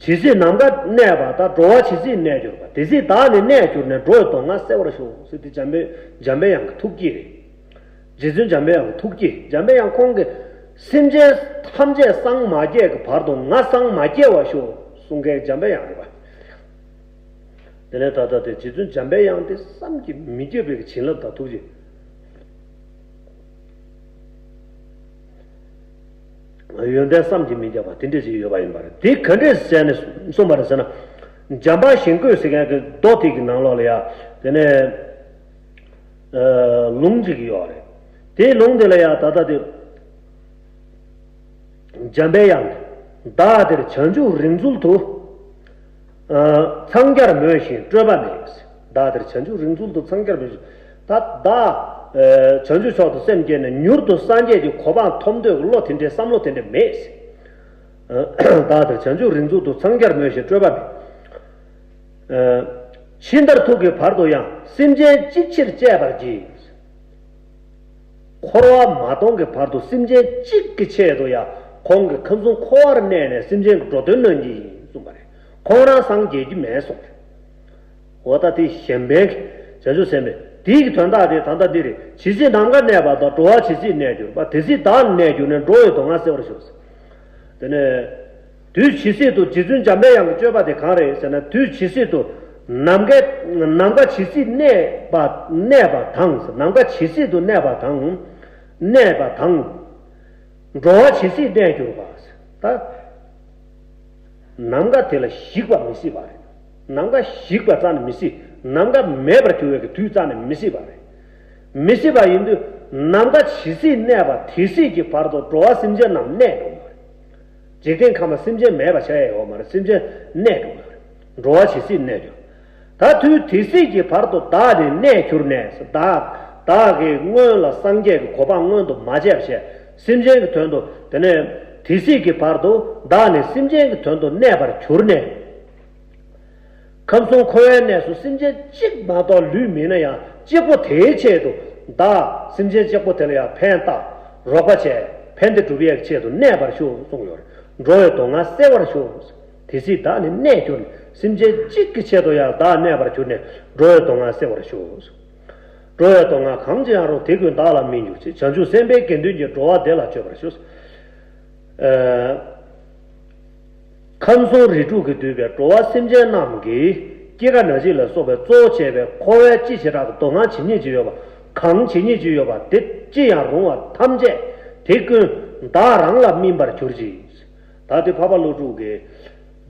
ཇི་སྲིད་ནམ་མཁའ་གནས་པ་དང་། འགྲོ་བ་ཇི་སྲིད་གནས་གྱུར་པ། དེ་སྲིད་བདག་ནི་གནས་གྱུར་ནས། འགྲོ་བའི་སྡུག་བསྔལ་སེལ་བར་ཤོག་ཟེར་དེ་འཇམ་པའི་འཇམ་པའི་དབྱངས་ཀྱི་ཐུགས་བསྐྱེད་རེད། རྗེ་བཙུན་འཇམ་པའི་དབྱངས་ཀྱི་ཐུགས་བསྐྱེད། འཇམ་པའི་དབྱངས་ཁོང་གིས་སེམས་ཅན་ཐམས་ཅད་སངས་མ་རྒྱས་ཀྱི་བར་དུ་ང་སངས་མ་རྒྱས་པར་ཤོག་གསུང་མཁན་འཇམ་པའི་དབྱངས་རེད་པ། དེ་ནས་ད་ལྟ་དེ་རྗེ་བཙུན་འཇམ་པའི་དབྱངས་དེ་བསམ་གྱིས་མི་ཁྱབ་པའི་བྱིན་རླབས་དང་ཐུགས་རྗེ། ཡོན་ཏན་བསམ་གྱིས་མི་ཁྱབ་པ་དེ་འདྲ་ཞིག་ཡོད་པ་ཡིན་པ་རེད། དེ་ག་འདྲས་བྱས་ནས་གསུངས་པ་རེད་ཟེར་ན། འཇམ་དཔལ་ཞིང་བཀོད་ཟེར་མཁན་གྱི་མདོ་དེ་གི་ནང་ལོགས་ལ་ཡ། དེ་ནས་ཨ། ལུང་ཅིག་ཡོད་རེད། དེའི་ལུང་དེ་ལ་ཡ་ད་ལྟ་དེ། འཇམ་པའི་དབྱངས། བདག་དེར་བྱང་ཆུབ་རིགས་འཛུལ་དུ། ཨ། འཚང་རྒྱར་མོས་ཤིང་སྤྲོས་པ་མེད། བདག་དེར་བྱང་ཆུབ་རིགས་འཛུལ་དུ་འཚང་རྒྱར་མོས་ཤིང་། ད་བདག་ཨ། བྱང་ཆུབ་མཆོག་ཏུ་སེམས་བསྐྱེད་ནས་མྱུར་དུ་སངས་རྒྱས་ཀྱི་གོ་འཕང་ཐོབ་འདོད་ཀྱི་བློ་དེ་འདྲའི་བསམ་བློ་དེ་འདྲ་མེད། ཨ། བདག་དེར་བྱང་ཆུབ་རིགས་འཛུལ་དུ་འཚང་རྒྱར་མོས་ཤིང་སྤྲོས་པ་མེད། ཨ། ཇི་ལྟར་ཐུག་གི་བར་དུ་ཡང་སེམས་ཅན་གཅིག་ཕྱིར་སྤྱད་པར་བགྱི། འཁོར་བ་མ་སྟོངས་ཀྱི་བར་དུ་སེམས་ཅན་གཅིག་གི་ཆེད་དུ་ཡང་ཁོང་གིས་ཁམས་གསུམ་འཁོར་བར་གནས་ནས་སེམས་ཅན་གྱི་འགྲོ་དོན་གནང་གི་ཡིན་གསུངས་པ་རེད། ཁོང་རང་སངས་རྒྱས་ཀྱི་མེད་གསུངས་པ་རེད། འོ་ད་དེ་གཞན་ཕན་གྱི་བྱང་ཆུབ་སེམས་དཔའི་དེའི་གི་དོན་དག་དེ་ད་ལྟ་འདི་རེད། ཇི་སྲིད་ནམ་མཁའ་གནས་པ་དང་། འགྲོ་བ་ཇི་སྲིད་གནས་གྱུར་པ། དེ་སྲིད་བདག་ནི་གནས་གྱུར་ནས། འགྲོ་བའི་སྡུག་བསྔལ་སེལ་བར་ཤོག། དེ་ནས། དུས་ཇི་སྲིད་དུ། རྗེ་བཙུན་འཇམ་པའི་དབྱངས་ཀྱི་སྤྱོད་པ་དེ་གང་རེད་ཟེར་ན། དུས་ཇི་སྲིད་དུ་ནམ་མཁའི་ནམ་མཁའ་ཇི་སྲིད་གནས་པ་གནས་པ་དང་། ནམ་མཁའ་ཇི་སྲིད་དུ་གནས་པ་དང་། གནས་པ་དང་། འགྲོ་བ་ཇི་སྲིད་གནས་གྱུར་པ། ད་ནམ་མཁའ་དེ་ལ་གཞིག་པ་མི་སྲིད་པ་རེད། ནམ་མཁའ་གཞིག་པ་རྩ་ནས་མི་སྲིད། ནམ་མཁའ་མེད་པར་གྱུར་བའི་གི་དུས་རྩ་ནས་མི་སྲིད་པ་རེད། མི་སྲིད་པ་ཡིན་དུས་ནམ་མཁའ་ཇི་སྲིད་གནས་པ་དེ་སྲིད་ཀྱི་བར་དུ་འགྲོ་བ་སེམས་ཅན་རྣམས་གནས་འགྲོ་བ་རེད། འཇིག་རྟེན་ཁམས་ལ་སེམས་ཅན་མེད་པ་ཆགས་ཡ་ཡོད་མ་རེད། སེམས་ཅན་གནས་འགྲོ་གི་རེད། འགྲོ་བ་ཇི་སྲིད་གནས་འགྱུར། ད་དུས་དེ་སྲིད་ཀྱི་བར་དུ་བདག་ནི་གནས་གྱུར་ནས། བདག་བདག་གིས་སྔོན་ལ་སངས་རྒྱས་ཀྱི་གོ་འཕང་མངོན་དུ་མ་བྱས་པ་བྱས། སེམས་ཅན་གྱི་དོན་དུ་དེ་ནས་དེ་སྲིད་ཀྱི་བར་དུ་བདག་ནི་སེམས་ཅན་གྱི་དོན་དུ་གནས་པར་གྱུར་ནས། ཁམས་གསུམ་འཁོར་བའི་གནས་སུ་སེམས་ཅན་གཅིག་མ་གཏོགས་ལུས་མེད་ན་ཡང་། གཅིག་པོ་དེའི་ཆེད་དུ་བདག་སེམས་ཅན་གཅིག་པོ་དེ་ལ་ཡང་ཕན་བཏགས་རོགས་པ་བྱས། ཕན་བདེ་སྒྲུབ་ཡས་ཀྱི་ཆེད་དུ་གནས་པར་ཤོག་གསུངས་ཡོད་རེད། འགྲོ་བའི་སྡུག་བསྔལ་སེལ་བར་ཤོག། དེ་སྲིད་བདག་ནི་གནས་གྱུར་ནས། སེམས་ཅན་གཅིག་གི་ཆེད་དུ་ཡང་བདག་གནས་པར་གྱུར་ནས། འགྲོ་བའི་སྡུག་བསྔལ་སེལ་བར་ཤོག། འགྲོ་བའི་སྡུག་བསྔལ་གང་ཅི་ཡང་རུང་། དེ་ཀུན་བདག་ལ་སྨིན་གྱུར་ཅིག། བྱང་ཆུབ་སེམས་དཔའི་དགེ་འདུན་གྱིས། འགྲོ་བ་བདེ་ལ་སྤྱོད་པར་ཞུ། ཨ། ཁམས་གསུམ་རིགས་དྲུག་གིས་བསྡུས་པའི་འགྲོ་བ་སེམས་ཅན་རྣམས་ཀྱི་སྐྱེ་རྒ་ན་འཆི་ལ་སོགས་པའི་གཙོ་བོ་བྱས་པའི་འཁོར་བའི་ཅི་ཞེ་དྲག་གི་སྡུག་བསྔལ་ཇི་སྙེད་ཅིག་ཡོད་པ། གང་ཇི་སྙེད་ཅིག་ཡོད་པ་དེ་ཅི་ཡང་རུང་བ་ཐམས་ཅད་དེ་ཀུན་བདག་རང་ལ་སྨིན་པར་གྱུར་ཅིག། ད་དེ་འཕགས་པ་ཀླུ་སྒྲུབ་ཀྱིས།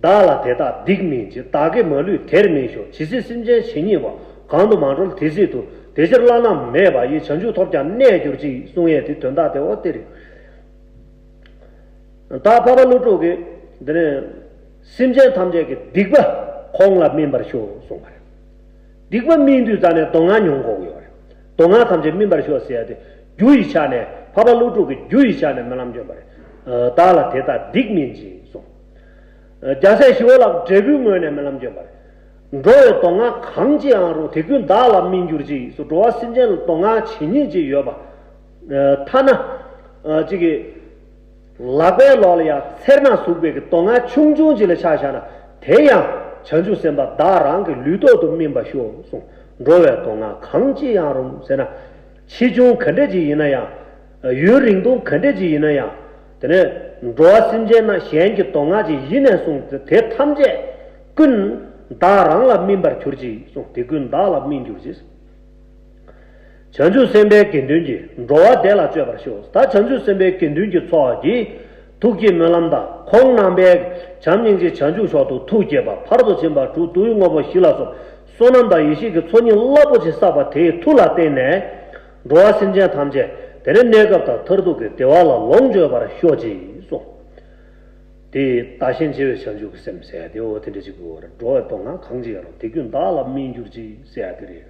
བདག་ལ་དེ་དག་སྡིག་སྨིན་ཅིང་། བདག་གིས་མ་ལུས་དེར་སྨིན་ཤོག། ཇི་སྲིད་སེམས་ཅན་ཇི་སྙེད་པ། གང་དུ་མ་གྲོལ་དེ་སྲིད་དུ། དེ་ཕྱིར་བླ་ན་མེད་པ་ཡི། བྱང་ཆུབ་ཐོབ་ཀྱང་གནས་གྱུར་ཅིག། གསུང་ཡས་དེ་དོན་དག་དེ་འོ་དེ་རེད། ད་འཕགས་པ་ཀླུ་སྒྲུབ་ཀྱིས་འདི་ནས་སེམས་ཅན་ཐམས་ཅད་ཀྱི་སྡིག་པ་ཁོང་ལ་སྨིན་པར་ཤོག་གསུངས་པ་རེད། སྡིག་པ་སྨིན་དུས་རྩ་ནས་སྡུག་བསྔལ་མྱོང་དགོས་ཀྱི་ཡོད་རེད། སྡུག་བསྔལ་ཐམས་ཅད་སྨིན་པར་ཤོག་ཟེར་ཡ་དེ་རྒྱུ་ཡི་ཆ་ནས། འཕགས་པ་ཀླུ་སྒྲུབ་ཀྱི་རྒྱུ་ཡི་ཆ་ནས་སྨོན་ལམ་བསྐྱོན་པ་རེད། བདག་ལ་དེ་དག་སྡིག་སྨིན་ཅིང་གསུངས། རྒྱལ་སྲས་ཞི་བ་ལྷ་འབྲས་བུའི་ངོས་ནས་སྨོན་ལམ་བསྐྱོན་པ་རེད། འགྲོ་བའི་སྡུག་བསྔལ་གང་ཅི་ཡང་རུང་། དེ་ཀུན་བདག་ལ་སྨིན་གྱུར་ཅིག། འགྲོ་བ་སེམས་ཅན་ལ་སྡུག་བསྔལ་ཇི་སྙེད་ཅིག་ཡོད་པ། ཐ་ན་ཅིག་གི་ལག་པའི་ལོགས་ལ་ཡང་ཚེར་སྣ་ཟུག་པའི་གི་སྡུག་བསྔལ་ཆུང་ཆུང་ཅིག་ལ་ཆ་བཞག་ན། དེ་ཡང་བྱང་ཆུབ་སེམས་དཔའ་བདག་རང་གི་ལུས་ཐོག་ཏུ་སྨིན་པར་ཤོག་གསུངས། འགྲོ་བའི་སྡུག་བསྔལ་གང་ཅི་ཡང་རུང་ཟེར་ན། ཆེ་ཆུང་ག་འདྲ་ཅིག་ཡིན་ན་ཡང་། ཡུན་རིང་ཐུང་ག་འདྲ་ཅིག་ཡིན་ན་ཡང་། དེ་ནས་འགྲོ་བ་སེམས་ཅན་ན་གཞན་གྱི་སྡུག་བསྔལ་ཅིག་ཡིན་ནས་བཟུང་སྟེ། དེ་ཐམས་ཅད་ཀུན་བདག་རང་ལ་སྨིན་པར་གྱུར་ཅིག་གསུངས། དེ་ཀུན་བདག་ལ་སྨིན་གྱུར་ཅིག། བྱང་ཆུབ་སེམས་དཔའི་དགེ་འདུན་གྱིས། འགྲོ་བ་བདེ་ལ་སྤྱོད་པར་ཤོག། ད་བྱང་ཆུབ་སེམས་དཔའི་དགེ་འདུན་གྱི་ཚོགས་ཀྱིས། ཐུགས་བསྐྱེད་སྨོན་ལམ་དང་། ཁོང་རྣམ་པས་བྱམས་སྙིང་རྗེ་བྱང་ཆུབ་མཆོག་ཏུ་ཐུགས་བསྐྱེད་པ། ཕར་དུ་ཕྱིན་པ་དྲུག་བསྡུ་བའི་དངོས་པོ་བཞི་ལ་སོགས་བསོད་ནམས་དང་ཡེ་ཤེས་ཀྱི་ཚོགས་གཉིས་རླབས་པོ་ཆེ་བསགས་པ་དེའི་མཐུ་ལ་བརྟེན་ནས། འགྲོ་བ་སེམས་ཅན་ཐམས་ཅད་དེ་ནི་གནས་སྐབས་དང་མཐར་ཐུག་གི་བདེ་བ་ལ་ལོངས་སྤྱོད་པར་ཤོག་ཅིག་གསུངས། དེ་བདག་གཞན་བརྗེ་བའི་བྱང་ཆུབ་ཀྱི་སེམས་ཟེར་ཡ་དེ་འོ་དེ་འདྲ་ཅིག་དགོས་པར། འགྲོ་བའི་སྡུག་བསྔལ་གང་ཅི་ཡང་རུང་། དེ་ཀུན་བདག་ལ་སྨིན་གྱུར་ཅིག་ཟེར་ཡ་དེ་རེད།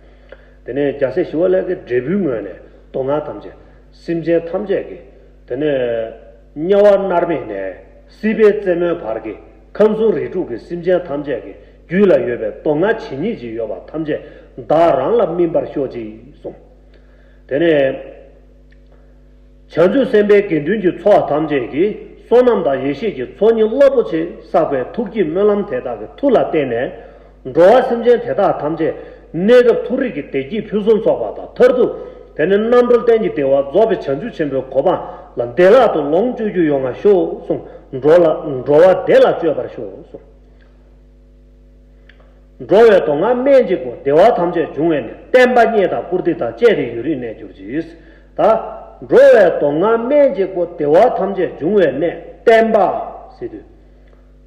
དེ་ནས་རྒྱལ་སྲས་ཞི་བ་ལྷ་གིས་འབྲས་བུའི་ངོས་ནས་སྡུག་བསྔལ་ཐམས་ཅད་སེམས་ཅན་ཐམས་ཅད་ཀྱི་དེ་ནས་དམྱལ་བ་མནར་མེད་ནས་སྲིད་པའི་རྩེ་མོའི་བར་གྱི་ཁམས་གསུམ་རིགས་དྲུག་གི་སེམས་ཅན་ཐམས་ཅད་ཀྱི་རྒྱུད་ལ་ཡོད་པའི་སྡུག་བསྔལ་ཇི་སྙེད་ཅིག་ཡོད་པ་ཐམས་ཅད་བདག་རང་ལ་སྨིན་པར་ཤོག་ཅིག་གསུངས། དེ་ནས་བྱང་ཆུབ་སེམས་དཔའི་དགེ་འདུན་གྱི་ཚོགས་ཐམས་ཅད་ཀྱིས་བསོད་ནམས་དང་ཡེ་ཤེས་ཀྱི་ཚོགས་གཉིས་རླབས་པོ་ཆེ་བསགས་པའི་ཐུགས་ཀྱི་སྨོན་ལམ་དེ་དག་གི་མཐུ་ལ་བརྟེན་ནས། འགྲོ་བ་སེམས་ཅན་དེ་དག་ཐམས་ཅད་གནས་སྐབས་མཐོ་རིས་ཀྱི་བདེ་སྐྱིད་ཕུན་སུམ་ཚོགས་པ་དང་མཐར་ཐུག་དེ་ནི་རྣམ་གྲོལ་གཏན་གྱི་བདེ་བ་རྫོགས་པའི་བྱང་ཆུབ་ཆེན་པོའི་གོ་འཕང་ལ་བདེ་བླག་ཏུ་ལོངས་སྤྱོད་རྒྱུ་ཡོང་བར་ཤོག་གསུངས། འགྲོ་ལ་འགྲོ་བ་བདེ་ལ་སྤྱོད་པར་ཤོག་གསུངས། འགྲོ་བའི་སྡུག་བསྔལ་སྨན་གཅིག་པུ་བདེ་བ་ཐམས་ཅད་འབྱུང་བའི་གནས། བསྟན་པ་རྙེད་དང་བཀུར་སྟི་དང་བཅས་ཏེ་ཡུན་རིང་གནས་གྱུར་ཅིག། ད་འགྲོ་བའི་སྡུག་བསྔལ་སྨན་གཅིག་པུ་བདེ་བ་ཐམས་ཅད་འབྱུང་བའི་གནས་བསྟན་པ་ཟེར་དུས།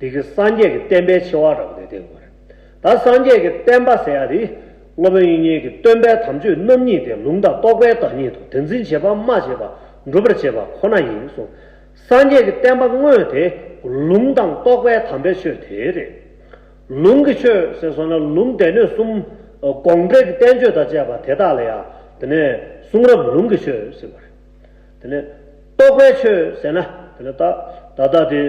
དེ་གི་སངས་རྒྱས་ཀྱི་བསྟན་པའི་ཆེ་བ་རབ་དེ་བསྟན་དགོས་རེད། ད་སངས་རྒྱས་ཀྱི་བསྟན་པ་ཟེར་ཡ་དེ་སློབ་དཔོན་དབྱིག་གཉེན་གྱི་སྟོན་པའི་དམ་ཆོས་རྣམ་གཉིས་ཏེ། ལུང་དང་རྟོགས་པའི་བདག་ཉིད་དོ། དེ་འཛིན་བྱེད་པ་སྨྲ་བྱེད་པ་སྒྲུབ་པར་བྱེད་པ་ཁོ་ན་ཡིན་གསུངས། སངས་རྒྱས་ཀྱི་བསྟན་པ་དངོས་དེ་ལུང་དང་རྟོགས་པའི་དམ་པའི་ཆོས་དེ་རེད། ལུང་གི་ཆོས་ཟེར་སོང་ན་ལུང་སྡེ་སྣོད་གསུམ། དགོངས་འགྲེལ་གྱི་བསྟན་བཅོས་དང་བཅས་པ་དེ་དག་ལ་ཡང་དེ་ནས་གསུང་རབ་ལུང་གི་ཆོས་ཟེར་བ་རེད། དེ་ནས་རྟོགས་པའི་ཆོས་ཟེར་ན་དེ་ནས་ད་ད་ལྟ་དེ།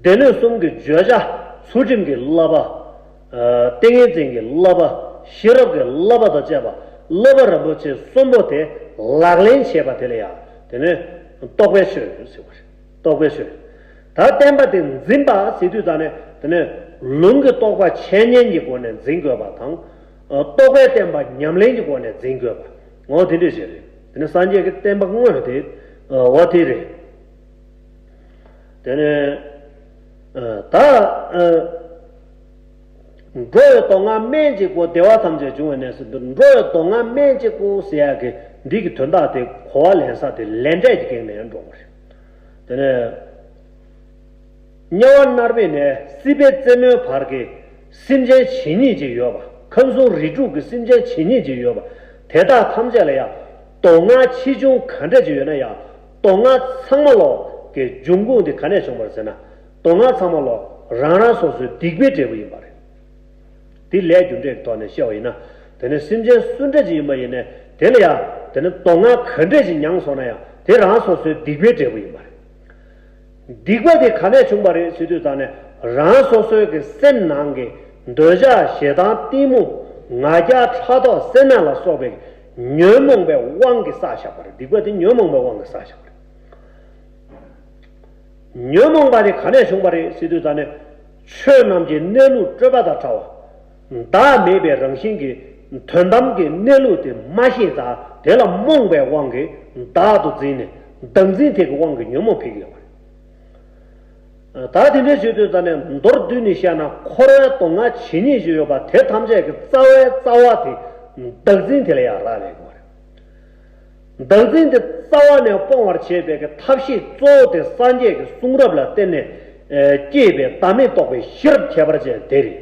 སྡེ་སྣོད་གསུམ་གྱི་བརྗོད་བྱ་ཚུལ་ཁྲིམས་ཀྱི་བསླབ་པ། ཏིང་ངེ་འཛིན་གྱི་བསླབ་པ། ཤེས་རབ་ཀྱི་བསླབ་པ་དང་བཅས་པ་བསླབ་པ་རིན་པོ་ཆེ་གསུམ་པོ་དེ་ལག་ལེན་བྱེད་པ་དེ་ལ་ཡང་དེ་ནི་རྟོགས་པའི་ཆོས་ཟེར་བ་རེད། རྟོགས་པའི་ཆོས། ད་བསྟན་པ་དེ་འཛིན་པ་ཟེར་དུས་ད་ནི་དེ་ནི་ལུང་གི་རྟོགས་པ་འཆད་ཉན་གྱི་སྒོ་ནས་འཛིན་དགོས་པ་དང་། རྟོགས་པའི་བསྟན་པ་ཉམས་ལེན་གྱི་སྒོ་ནས་འཛིན་དགོས་པ། འོ་དེ་འདྲ་ཞིག་རེད། དེ་ནི་སངས་རྒྱས་ཀྱི་བསྟན་པ་དངོས་དེ་འོ་དེ་རེད། དེ་ནས་ད་འགྲོ་བའི་སྡུག་བསྔལ་སྨན་གཅིག་པུ་བདེ་བ་ཐམས་ཅད་འབྱུང་བའི་གནས་སུ་འདུག། འགྲོ་བའི་སྡུག་བསྔལ་སྨན་གཅིག་པུ་ཟེར་ཡག་གི་འདི་གི་དོན་དག་དེ་གོ་བ་ལེན་ས་དེ་ལས་འབྲས་ཀྱི་སྒང་ནས་འགྲོ་བ་རེད། དེ་ནས་དམྱལ་བ་མནར་མེད་ནས་སྲིད་པའི་རྩེ་མོའི་བར་གྱི་སེམས་ཅན་ཇི་སྙེད་ཅིག་ཡོད་པ། ཁམས་གསུམ་རིགས་དྲུག་གི་སེམས་ཅན་ཇི་སྙེད་ཅིག་ཡོད་པ། དེ་དག་ཐམས་ཅད་ལ་ཡང་སྡུག་བསྔལ་ཆེ་ཆུང་ག་འདྲ་ཅིག་ཡོད་ན་ཡང་སྡུག་བསྔལ་ཚང་མ་ལོག་གི་འབྱུང་ཁུངས་དེ་ག་ནས་བྱུང་བ་རེད་ཟེར་ན། སྡུག་བསྔལ་ཚང་མ་ལོག་རང་རང་སོ་སོའི་སྡིག་པའི་འབྲས་བུ་ཡིན་པ་རེད། དེ་ལས་རྒྱུ་འབྲས་ཀྱི་ཐོག་ནས་བཤད་པ་ཡིན་ན། དེ་ནི་སེམས་ཅན་སུ་འདྲ་ཅིག་ཡིན་པ་ཡིན་ནའི་དེ་ལ་ཡང་དེ་ནི་སྡུག་བསྔལ་ག་འདྲ་ཅིག་མྱངས་སོང་ན་ཡང་དེ་རང་སོ་སོའི་སྡིག་པའི་འབྲས་བུ་ཡིན་པ་རེད། སྡིག་པ་དེ་ག་ནས་བྱུང་བ་རེད་ཟེར་དུས་ཙང་ནས་རང་སོ་སོའི་གི་སེམས་ནང་གི་འདོད་ཆགས་ཞེ་སྡང་གཏི་མུག་ང་རྒྱལ་ཕྲག་དོག་སེར་སྣ་ལ་སོགས་པའི་ཉོན་མོངས་པའི་དབང་གིས་བསགས་བཞག་པ་རེད། སྡིག་པ་དེ་ཉོན་མོངས་པའི་དབང་གིས་བསགས་བཞག་པ་རེད། ཉོན་མོངས་པ་དེ་ག་ནས་བྱུང་བ་རེད་ཟེར་དུས་ཙང་ནས། ཆོས་རྣམས་ཀྱི་གནས་ལུགས་སྤྲོས་པ་དང་བྲལ་བ། བདག་མེད་པའི་རང་བཞིན་གྱི་དོན་དམ་གྱི་གནས་ལུགས་དེ་མ་ཤེས་ཙང་དེ་ལ་རྨོངས་པའི་དབང་གིས་བདག་ཏུ་འཛིན་ནས་བདག་འཛིན་དེ་གི་དབང་གིས་ཉོན་མོངས་འཕེལ་གྱི་ཡོད་པ་རེད། ད་དེ་འདྲའི་བྱེད་དུས་ཙང་ནས་མདོར་བསྡུས་ནས་བཤད་ན་འཁོར་བའི་སྡུག་བསྔལ་ཇི་སྙེད་ཅིག་ཡོད་པ་དེ་ཐམས་ཅད་ཀྱི་རྩ་བའི་རྩ་བ་དེ་བདག་འཛིན་དེ་ལ་ཡང་རག་ལས་དགོས་པ་རེད། བདག་འཛིན་དེ་རྩ་བ་ནས་སྤོང་བར་བྱེད་པའི་གི་ཐབས་ཤེས་གཙོ་བོ་དེ་སངས་རྒྱས་ཀྱི་གསུང་རབ་ལ་བརྟེན་ནས་ཨེ་སྐྱེས་པའི་བདག་མེད་རྟོགས་པའི་ཤེས་རབ་ཁྱད་པར་ཅན་དེ་རེད།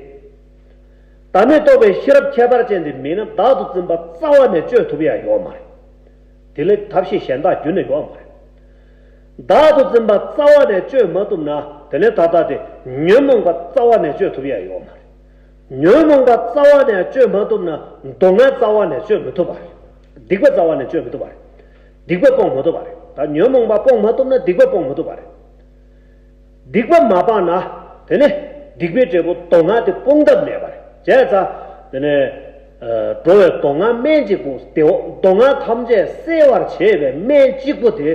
བདག་མེད་རྟོགས་པའི་ཤེས་རབ་ཁྱད་པར་ཅན་དེ་མེད་ན་བདག་ཏུ་འཛིན་པ་རྩ་བ་ནས་གཅོད་ཐུབ་ཡ་ཡོད་མ་རེད། དེ་ལས་ཐབས་ཤེས་གཞན་དག་རྒྱུན་ནས་ཡོད་མ་རེད། བདག་ཏུ་འཛིན་པ་རྩ་བ་ནས་གཅོད་མ་ཐུབ་ན་དེ་ནས་ད་ལྟ་དེ་ཉོན་མོངས་པ་རྩ་བ་ནས་གཅོད་ཐུབ་ཡ་ཡོད་མ་རེད། ཉོན་མོངས་པ་རྩ་བ་ནས་གཅོད་མ་ཐུབ་ན་སྡུག་བསྔལ་རྩ་བ་ནས་གཅོད་མི་ཐུབ་པ་རེད། སྡིག་པ་རྩ་བ་ནས་གཅོད་མི་ཐུབ་པ་རེད། སྡིག་པ་སྤོང་མི་ཐུབ་པ་རེད། ད་ཉོན་མོངས་པ་སྤོང་མ་ཐུབ་ན་སྡིག་པ་སྤོང་མི་ཐུབ་པ་རེད། སྡིག་པ་མ་སྤངས་ན་དེ་ནི་སྡིག་པའི་འབྲས་བུ་སྡུག་བསྔལ་དེ་སྤོང་ཐབས་མེད་པ་རེད། བྱས་ཙང་དེ་ནི་འགྲོ་བའི་སྡུག་བསྔལ་སྨན་གཅིག་པུ་སྟེ། སྡུག་བསྔལ་ཐམས་ཅད་སེལ་བར་བྱེད་པའི་སྨན་གཅིག་པུ་དེ་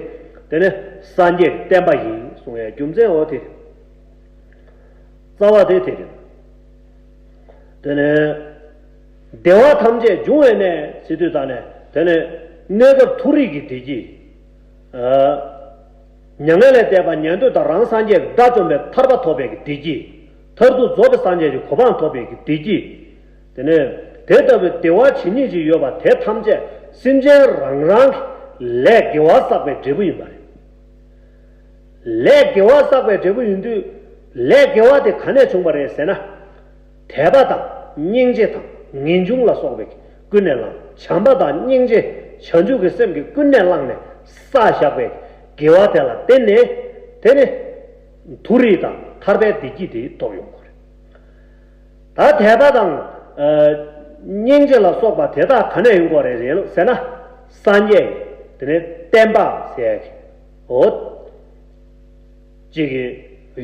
དེ་ནི་སངས་རྒྱས་ཀྱི་བསྟན་པ་ཡིན་གསུང་བའི་རྒྱུ་མཚན་འོ་དེ་རེད། རྩ་བ་དེ་དེ་རེད། དེ་ནས་བདེ་བ་ཐམས་ཅད་འབྱུང་བའི་གནས་ཟེར་དུས་ཙང་ནས་དེ་ནས་གནས་སྐབས་མཐོ་རིས་ཀྱི་བདེ་སྐྱིད། མྱ་ངན་ལས་འདས་པ་ཉན་ཐོས་དང་རང་སངས་རྒྱས་ཀྱི་དགྲ་བཅོམ་པའི་ཐར་པ་ཐོབ་པའི་གི་བདེ་སྐྱིད། མཐར་ཐུག་རྫོགས་པའི་སངས་རྒྱས་ཀྱི་གོ་འཕང་ཐོབ་པའི་གི་བདེ་སྐྱིད། དེ་ནས་དེ་ལྟ་བུའི་བདེ་བ་ཇི་སྙེད་ཅིག་ཡོད་པ་དེ་ཐམས་ཅད་སེམས་ཅན་རང་རང་གི་ལས་དགེ་བ་བསགས་པའི་འབྲས་བུ་ཡིན་པ་རེད། ལས་དགེ་བ་བསགས་པའི་འབྲས་བུ་ཡིན་དུས། ལས་དགེ་བ་དེ་ག་ནས་བྱུང་བ་རེད་ཟེར་ན། དད་པ་དང་སྙིང་རྗེ་དང་ངེས་འབྱུང་ལ་སོགས་པའི་ ཀུན་ནས་བསླངས། བྱམས་པ་དང་སྙིང་རྗེ་བྱང་ཆུབ་ཀྱི་སེམས་ཀྱིས་ཀུན་ནས་བསླངས་ནས་བསགས་བཞག་པའི་དགེ་བ་དེ་ལ་བརྟེན་ནས་དེ་ནི་མཐོ་རིས་དང་ཐར་པའི་བདེ་སྐྱིད་དེ་ཐོབ་ཡོང་དགོས་རེད། ད་དད་པ་དང་སྙིང་རྗེ་ལ་སོགས་པ་དེ་དག་ག་ནས་ཡོང་དགོས་རེད་ཟེར་ན། སངས་རྒྱས་ཀྱི་དེ་ནས་བསྟན་པ་ཟེར་གྱི་འོ། གཅིག་གིས་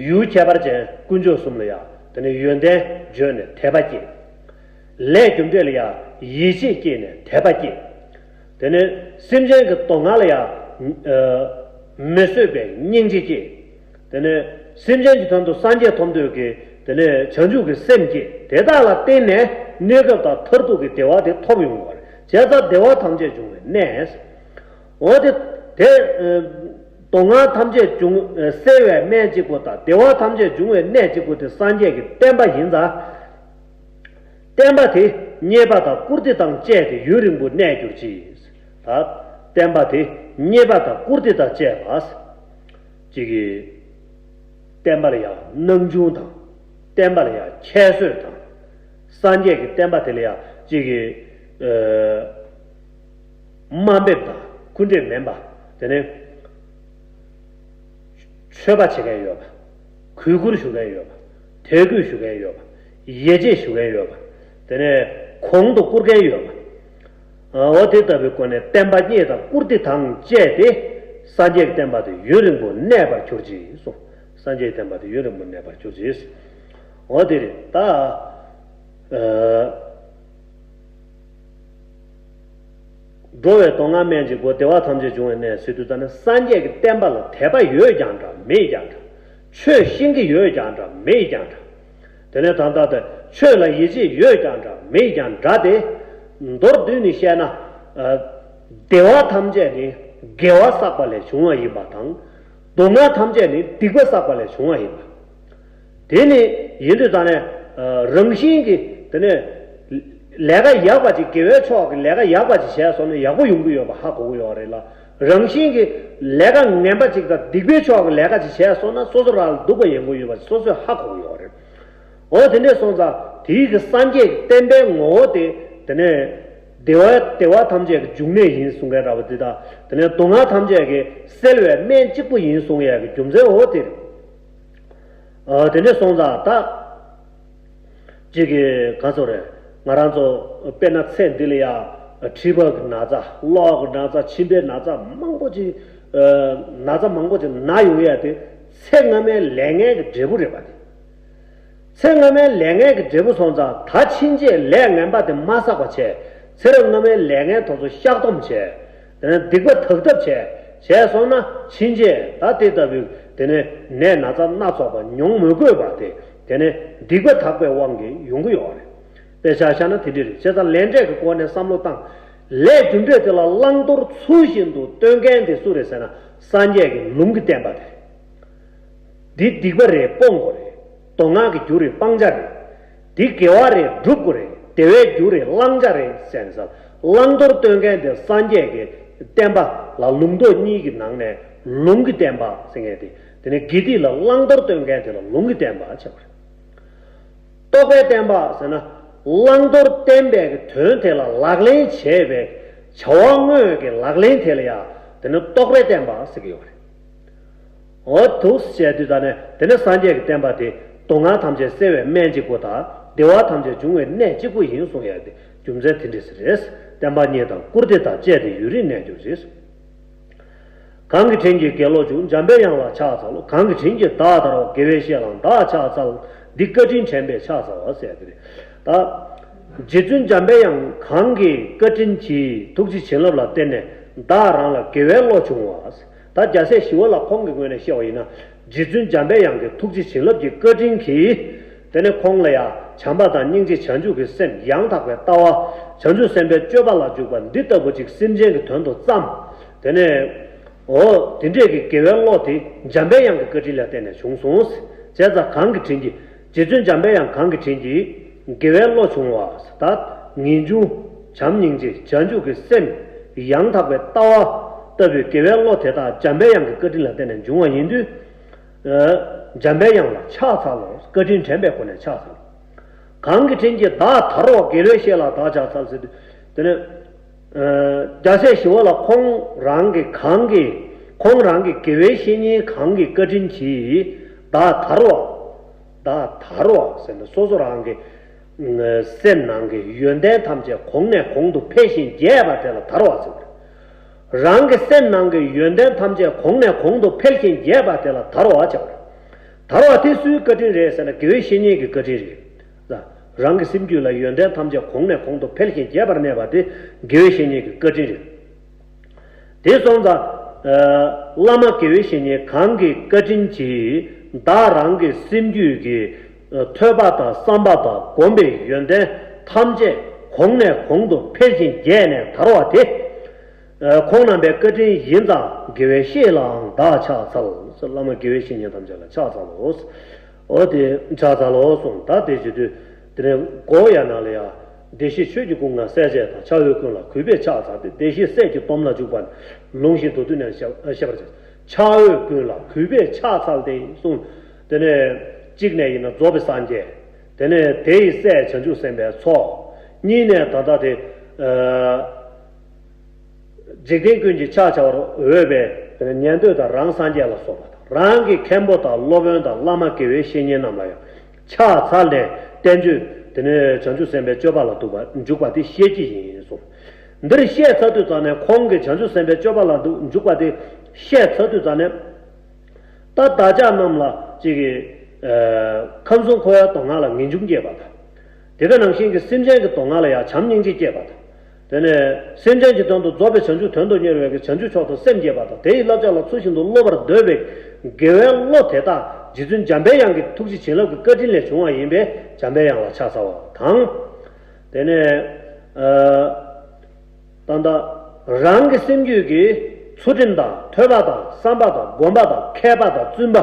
ཡུལ་ཁྱད་པར་ཅན་དཀོན་མཆོག་གསུམ་ལ་ཡང་དེ་ནས་ཡོན་ཏན་བརྗོད་ནས་དད་པ་སྐྱེས། ལས་རྒྱུ་འབྲས་ལ་ཡང་ཡིད་ཆེས་སྐྱེས་ནས་དད་པ་སྐྱེས། དེ་ནས་སེམས་ཅན་གྱི་སྡུག་བསྔལ་ལ་ཡང་མི་བཟོད་པའི་སྙིང་རྗེ་སྐྱེས། དེ་ནས་སེམས་ཅན་གྱི་དོན་དུ་སངས་རྒྱས་ཐོབ་འདོད་ཀྱི་དེ་ནས་བྱང་ཆུབ་ཀྱི་སེམས་སྐྱེས། དེ་དག་ལ་བརྟེན་ནས་གནས་སྐབས་དང་མཐར་ཐུག་གི་བདེ་བ་དེ་ཐོབ་ཡོང་བར་བྱས་ཙང་བདེ་བ་ཐམས་ཅད་འབྱུང་བའི་གནས། འོ་དེ་དེ། སྡུག་བསྔལ་ཐམས་ཅད་འབྱུང་སེལ་བའི་སྨན་གཅིག་པུ་དང་བདེ་བ་ཐམས་ཅད་འབྱུང་བའི་གནས་གཅིག་པུ་དེ་སངས་རྒྱས་ཀྱི་བསྟན་པ་ཡིན་ཙང་། བསྟན་པ་དེ་རྙེད་པ་དང་བཀུར་སྟི་དང་བཅས་ཏེ་ཡུན་རིང་པོ་གནས་གྱུར་ཅིག་ད་བསྟན་པ་དེ་རྙེད་པ་དང་བཀུར་སྟི་དང་བཅས་པ། གཅིག་གིས་བསྟན་པ་ལ་ཡང་སྣང་ཆུང་དང་། བསྟན་པ་ལ་ཡང་ཁྱད་གསོད་དང་། སངས་རྒྱས་ཀྱི་བསྟན་པ་དེ་ལ་ཡང་གཅིག་གིས་དམའ་འབེབས་དང་སྐུ་འདྲེས་མིན་པ། དེ་ནས་ཆོས་པ་བྱེད་མཁན་ཡོད་པ། གུས་བཀུར་ཞུ་མཁན་ཡོད་པ། དད་གུས་ཞུ་མཁན་ཡོད་པ། ཡིད་ཆེས་ཞུ་མཁན་ཡོད་པ། དེ་ནས་གོང་དུ་བཀུར་མཁན་ཡོད་པ། འོ་དེ་ལྟ་བུའི་སྒོ་ནས་བསྟན་པ་རྙེད་དང་བཀུར་སྟི་དང་བཅས་ཏེ་སངས་རྒྱས་ཀྱི་བསྟན་པ་དེ་ཡུན་རིང་པོ་གནས་པར་གྱུར་ཅིག་གསུངས། སངས་རྒྱས་ཀྱི་བསྟན་པ་དེ་ཡུན་རིང་པོ་གནས་པར་གྱུར་ཅིག་འོ་དེ་རེད་ད། འགྲོ་བའི་སྡུག་བསྔལ་སྨན་གཅིག་པུ་བདེ་བ་ཐམས་ཅད་འབྱུང་བའི་གནས་ཟེར་དུས་ཙ་ན་སངས་རྒྱས་ཀྱི་བསྟན་པ་ལ་དད་པ་ཡོད་ཀྱང་འདྲ་མེད་ཀྱང་འདྲ། ཆོས་ཤེས་ཀྱི་ཡོད་ཀྱང་འདྲ་མེད་ཀྱང་འདྲ། དེ་ནས་ད་ལྟ་དེ་ཆོས་ལ་ཡིད་ཆེས་ཡོད་ཀྱང་འདྲ་མེད་ཀྱང་འདྲ་སྟེ། མདོར་བསྡུས་ནས་བཤད་ན། བདེ་བ་ཐམས་ཅད་ནི་དགེ་བ་བསགས་པ་ལས་བྱུང་བ་ཡིན་པ་དང་། སྡུག་བསྔལ་ཐམས་ཅད་ནི་སྡིག་པ་བསགས་པ་ལས་བྱུང་བ་ཡིན་པ། དེ་ནི་ཡིན་དུས་ཙང་ནས་རང་བཞིན་གྱིས་དེ་ནས་ལས་ཀ་ཡག་པ་ཅིག་དགེ་བའི་ཕྱོགས་ཀྱི་ལས་ཀ་ཡག་པ་ཅིག་བྱས་སོང་ན་ཡག་པོ་ཡོང་གི་ཡོད་པ་ཧ་གོ་གི་ཡོད་རེད་ལ། རང་བཞིན་གྱིས་ལས་ཀ་ངན་པ་ཅིག་དང་སྡིག་པའི་ཕྱོགས་ཀྱི་ལས་ཀ་ཅིག་བྱས་སོང་ན་སོ་སོ་རང་ལ་སྡུག་པ་ཡོང་གི་ཡོད་པ་སོ་སོས་ཧ་གོ་གི་ཡོད་རེད། འོ་དེ་འདྲས་སོང་ཙང་དེའི་གི་སངས་རྒྱས་ཀྱི་བསྟན་པའི་ངོ་བོ་དེ་དེ་ནས་བདེ་བ་བདེ་བ་ཐམས་ཅད་ཀྱི་འབྱུང་གནས་ཡིན་གསུང་མཁན་འདྲ་བ་འདི་དང་དེ་ནས་སྡུག་བསྔལ་ཐམས་ཅད་ཀྱི་སེལ་བའི་སྨན་གཅིག་པུ་ཡིན་གསུང་ཡས་ཀྱི་རྒྱུ་མཚན་འོ་དེ་རེད། ཨ། དེ་འདྲ་སོང་ཙང་ད། གཅིག་གིས་ག་ཚོད་རེད། ང་རང་ཚོ་དཔེར་ན་ཚེ་འདི་ལ་ཡ་མཁྲིས་པ་གི་ན་ཚ། གློ་བ་གི་ན་ཚ། མཆིན་པའི་ན་ཚ་མང་པོ་ཅིག་ཨ། ན་ཚ་མང་པོ་ཅིག་ན་ཡོང་ཡ་དེ་ཚེ་སྔ་མའི་ལས་ངན་གྱི་འབྲས་བུ་རེད་པ་དེ། ཚེ་སྔ་མའི་ལས་ངན་གྱི་འབྲས་བུ་སོང་ཙང་ད་ཕྱིན་ཆད་ལས་ངན་པ་དེ་མ་བསགས་པ་བྱས། ཚེ་རབས་སྔ་མའི་ལས་ངན་དེ་ཚོ་བཤགས་སྡོམ་བྱས། དེ་ནས་སྡིག་པ་དག་ཐབས་བྱས། བྱས་སོང་ན་ཕྱིན་ཆད་ད་དེ་ལྟ་བུའི་དེ་ནས་ནད་ན་ཚ་སྣ་ཚོགས་པ་མྱོང་མི་དགོས་པ་དེ་དེ་ནས་སྡིག་པ་དག་པའི་དབང་གིས་ཡོང་གི་ཡོད་རེད། དཔེ་ཆ་བཞག་ན་དེ་འདྲ་རེད། བྱས་ཙང་ལས་འབྲས་ཀྱི་སྒོ་ནས་བསམ་བློ་བཏང་། ལས་རྒྱུ་འབྲས་དེ་ལ་བླང་དོར་ཚུལ་བཞིན་དུ་སྟོན་མཁན་དེ་སུ་རེད་ཟེར་ན་སངས་རྒྱས་ཀྱི་ལུང་གི་བསྟན་པ་དེ་རེད། འདི་སྡིག་པ་རེད་སྤོང་དགོས་རེད། སྡུག་བསྔལ་གྱི་རྒྱུ་རེད་སྤང་བྱ་རེད། འདི་དགེ་བ་རེད་སྒྲུབ་དགོས་རེད། བདེ་བའི་རྒྱུ་རེད་བླང་བྱ་རེད་ཟེར་ནས་བླང་དོར་སྟོན་མཁན་དེ་སངས་རྒྱས་ཀྱི་བསྟན་པ་ལ་ལུང་རྟོགས་གཉིས་ཀྱི་ནང་ནས་ལུང་གི་བསྟན་པ་ཟེར་མཁན་དེ། དེ་ནས་དགེ་སྡིག་ལ་བླང་དོར་སྟོན་མཁན་དེ་ལ་ལུང་གི་བསྟན་པ་བྱ་བ་རེད། རྟོགས་པའི་བསྟན་པ་ཟེར་ན་བླང་དོར་བསྟན་པའི་གི་དོན་དེ་ལ་ལག་ལེན་བྱས་པའི་བྱ་བ་དངོས་ཀྱི་ལག་ལེན་དེ་ལ་ཡང་དེ་ནི་རྟོགས་པའི་བསྟན་པ་ཟེར་གྱི་ཡོད་རེད། འོ་འདུག་ཟེར་དུས་ད་ནས་དེ་ནས་སངས་རྒྱས་ཀྱི་བསྟན་པ་དེ་སྡུག་བསྔལ་ཐམས་ཅད་སེལ་བའི་སྨན་གཅིག་པུ་དང་བདེ་བ་ཐམས་ཅད་འབྱུང་བའི་གནས་གཅིག་པུ་ཡིན་གསུང་ཡ་དེ་རྒྱུ་མཚན་དེ་འདྲས་རེད། བསྟན་པ་རྙེད་དང་བཀུར་སྟི་དང་བཅས་ཏེ་ཡུན་རིང་གནས་གྱུར་ཅིག་གང་གི་དྲིན་གྱིས་དགེ་བློ་བྱུང་། འཇམ་པའི་དབྱངས་ལ་ཕྱག་འཚལ་ལོ། གང་གི་དྲིན་གྱིས་བདག་ཐར་བ། དགེ་བའི་བཤེས་ལའང་བདག་ཕྱག་འཚལ། འདི་བཀའ་དྲིན་དྲན་པས་ཕྱག་འཚལ་བ་ཟེར་ཏེ་རེད། ད། རྗེ་བཙུན་འཇམ་པའི་དབྱངས་གང་གི་བཀའ་དྲིན་གྱིས་ཐུགས་རྗེ་བྱིན་རླབས་ལ་བརྟེན་ནས་བདག་རང་ལ་དགེ་བའི་བློ་བྱུང་བ། ད་རྒྱལ་སྲས་ཞི་བ་ལྷ་ཁོང་གི་ངོས་ནས་བཤད་པ་ཡིན་ན་རྗེ་བཙུན་འཇམ་པའི་དབྱངས་ཀྱི་ཐུགས་རྗེ་བྱིན་རླབས་ཀྱི་བཀའ་དྲིན་གྱིས། དེ་ནས་ཁོང་ལ་ཡང་བྱམས་པ་དང་སྙིང་རྗེ་བྱང་ཆུབ་ཀྱི་སེམས་ཡང་དག་པའི་ལྟ་བ། བྱང་ཆུབ་སེམས་དཔའི་སྤྱོད་པ་ལ་འཇུག་པ་འདི་ལྟ་བུ་ཅིག་སེམས་ཅན་གྱི་དོན་དུ་བརྩམས། དེ་ནས། འོ། དེ་འདྲས་ཀྱི་དགེ་བའི་བློ་དེ་འཇམ་པའི་དབྱངས་ཀྱི་བཀའ་དྲིན་ལ་བརྟེན་ནས་བྱུང་སོང་། བྱས་ཙང་གང་གི་དྲིན་གྱིས། རྗེ་བཙུན་འཇམ་པའི་དབྱངས་གང་གི་དྲིན་གྱིས་དགེ་བའི་བློ་བྱུང་བ། ད་ངེས་འབྱུང་བྱམས་སྙིང་རྗེ་བྱང་ཆུབ་ཀྱི་སེམས་ཡང་དག་པའི་ལྟ་བ་ལྟ་བུའི་དགེ་བའི་བློ་དེ་དག་འཇམ་པའི་དབྱངས་ཀྱི་བཀའ་དྲིན་ལ་བརྟེན་ནས་འབྱུང་བ་ཡིན་དུས། འཇམ་པའི་དབྱངས་ལ་ཕྱག་འཚལ་ལོ། བཀའ་དྲིན་དྲན་པའི་སྒོ་ནས་ཕྱག་འཚལ། གང་གི་དྲིན་གྱིས་བདག་ཐར་བ། དགེ་བའི་བཤེས་ལ་བདག་ཕྱག་འཚལ་ཟེར་དུས། དེ་ནས་རྒྱལ་སྲས་ཞི་བ་ལྷ་ཁོང་རང་གི་གང་གི་ཁོང་རང་གི་དགེ་བའི་བཤེས་གཉེན་གང་གི་བཀའ་དྲིན་གྱིས་བདག་དར་བ། བདག་དར་བ་ཟེར་ན་སོ་སོ་རང་གི་སེམས་ནང་གི་ཡོན་ཏན་ཐམས་ཅད་གོང་ནས་གོང་དུ་འཕེལ་ཞིང་རྒྱས་པ་དེ་ལ་དར་བ་ཟེར། རང་གི་སེམས་ནང་གི་ཡོན་ཏན་ཐམས་ཅད་གོང་ནས་གོང་དུ་འཕེལ་ཞིང་རྒྱས་པ་དེ་ལ་དར་བ་བྱ་བ། དར་བ་དེ་སུའི་བཀའ་དྲིན་རེད་ཟེར་ན་དགེ་བའི་བཤེས་གཉེན་གྱི་བཀའ་དྲིན་རེད། རང་གི་སེམས་རྒྱུད་ལ་ཡོན་ཏན་ཐམས་ཅད་གོང་ནས་གོང་དུ་འཕེལ་ཞིང་རྒྱས་པར་གནས་པ་དེ་དགེ་བའི་བཤེས་གཉེན་གྱི་བཀའ་དྲིན་རེད། དེ་སོང་ཙང་། བླ་མ་དགེ་བའི་བཤེས་གཉེན་གང་གི་བཀའ་དྲིན་གྱིས་བདག་རང་གི་སེམས་རྒྱུད་ཀྱི་ཐོས་པ་དང་བསམ་པ་དང་སྒོམ་པའི་ཡོན་ཏན་ཐམས་ཅད་གོང་ནས་གོང་དུ་འཕེལ་ཞིང་རྒྱས་ནས་དར་བ་དེ། ཁོང་རྣམ་པའི་བཀའ་དྲིན་ཡིན་ཙང་དགེ་བའི་བཤེས་ལའང་བདག་ཕྱག་འཚལ། བླ་མ་དགེ་བའི་བཤེས་གཉེན་ཐམས་ཅད་ལ་ཕྱག་འཚལ་ལོ། འོ་དེ་ཕྱག་འཚལ་ལོ་གསུངས། ད་དེ་བྱེད་དུས་དེ་ནས་སྒོ་ཡ་ན་ལ་ཡ། བདེ་གཤེགས་ཆོས་ཀྱི་སྐུ་མངའ་གསལ་བྱེད་དང་ཕྱག་འོས་ཀུན་ལ་གུས་པས་ཕྱག་འཚལ་ཏེ། བདེ་གཤེགས་སྲས་ཀྱི་སྟོབས་ལ་འཇུག་པ་ནི་ལུང་བཞིན་དུ་བཏུད་ནས་བཤད་པར་བྱ། ཕྱག་འོས་ཀུན་ལ་གུས་པས་ཕྱག་འཚལ་ཏེ་གསུངས། དེ་ནས་གཅིག་ནས་ཡིན་ན་རྫོགས་པའི་སངས་རྒྱས། དེ་ནས་དེ་ཡི་སྲས་བྱང་ཆུབ་སེམས་དཔའི་ཚོགས། གཉིས་ནས་ད་ལྟ་དེ། འཇིག་རྟེན་ཀུན་གྱི་ཕྱག་བྱ་བར་འོས་པའི་ཉན་ཐོས་དང་རང་སངས་རྒྱས་ལ་སོགས་པ་དང་། རང་གི་མཁན་པོ་དང་སློབ་དཔོན་དང་བླ་མ་དགེ་བའི་བཤེས་གཉེན་རྣམས་ལ་ཡང་ཕྱག་འཚལ་ནས་བསྟན་བཅོས་དེ་ནས་བྱང་ཆུབ་སེམས་དཔའི་སྤྱོད་པ་ལ་འདུག་པ་འཇུག་པ་དེ་བཤད་ཀྱི་ཡིན་གསུངས། འདིར་བཤད་ཚར་དུས་ཙམ་ནས་ཁོང་གིས་བྱང་ཆུབ་སེམས་དཔའི་སྤྱོད་པ་ལ་འདུག་འཇུག་པ་དེ་བཤད་ཚར་དུས་ཙམ་ནས། ད་བདག་ཅག་རྣམས་ལ་ཅིག་གིས་ཁམས་གསུམ་འཁོར་བའི་སྡུག་བསྔལ་ལ་ངེས་འབྱུང་སྐྱེས་པ་དང་། དེ་ག་ནང་བཞིན་གྱི་སེམས་ཅན་གྱི་སྡུག་བསྔལ་ལ་ཡང་བྱམས་སྙིང་རྗེ་སྐྱེས་པ་དང་། དེ་ནས་སེམས་ཅན་གྱི་དོན་དུ་རྫོགས་པའི་བྱང་ཆུབ་དོན་དུ་གཉེར་བའི་བྱང་ཆུབ་མཆོག་ཏུ་སེམས་བསྐྱེད་པ་དང་། དེ་ཡི་བསླབ་བྱ་ལ་ཚུལ་བཞིན་དུ་སློབ་པར་འདོད་པའི་དགེ་བའི་བློ་དེ་དག་རྗེ་བཙུན་འཇམ་པའི་དབྱངས་ཀྱི་ཐུགས་རྗེ་བྱིན་རླབས་ཀྱི་བཀའ་དྲིན་ལས་བྱུང་བ་ཡིན་པས་འཇམ་པའི་དབྱངས་ལ་ཕྱག་འཚལ་བ་དང་། དེ་ནས། ད་ལྟ་རང་གི་སེམས་རྒྱུད་ཀྱི་ཚུལ་ཁྲིམས་དང་ཐོས་པ་དང་བསམ་པ་དང་སྒོམ་པ་དང་མཁས་པ་དང་བཙུན་པ་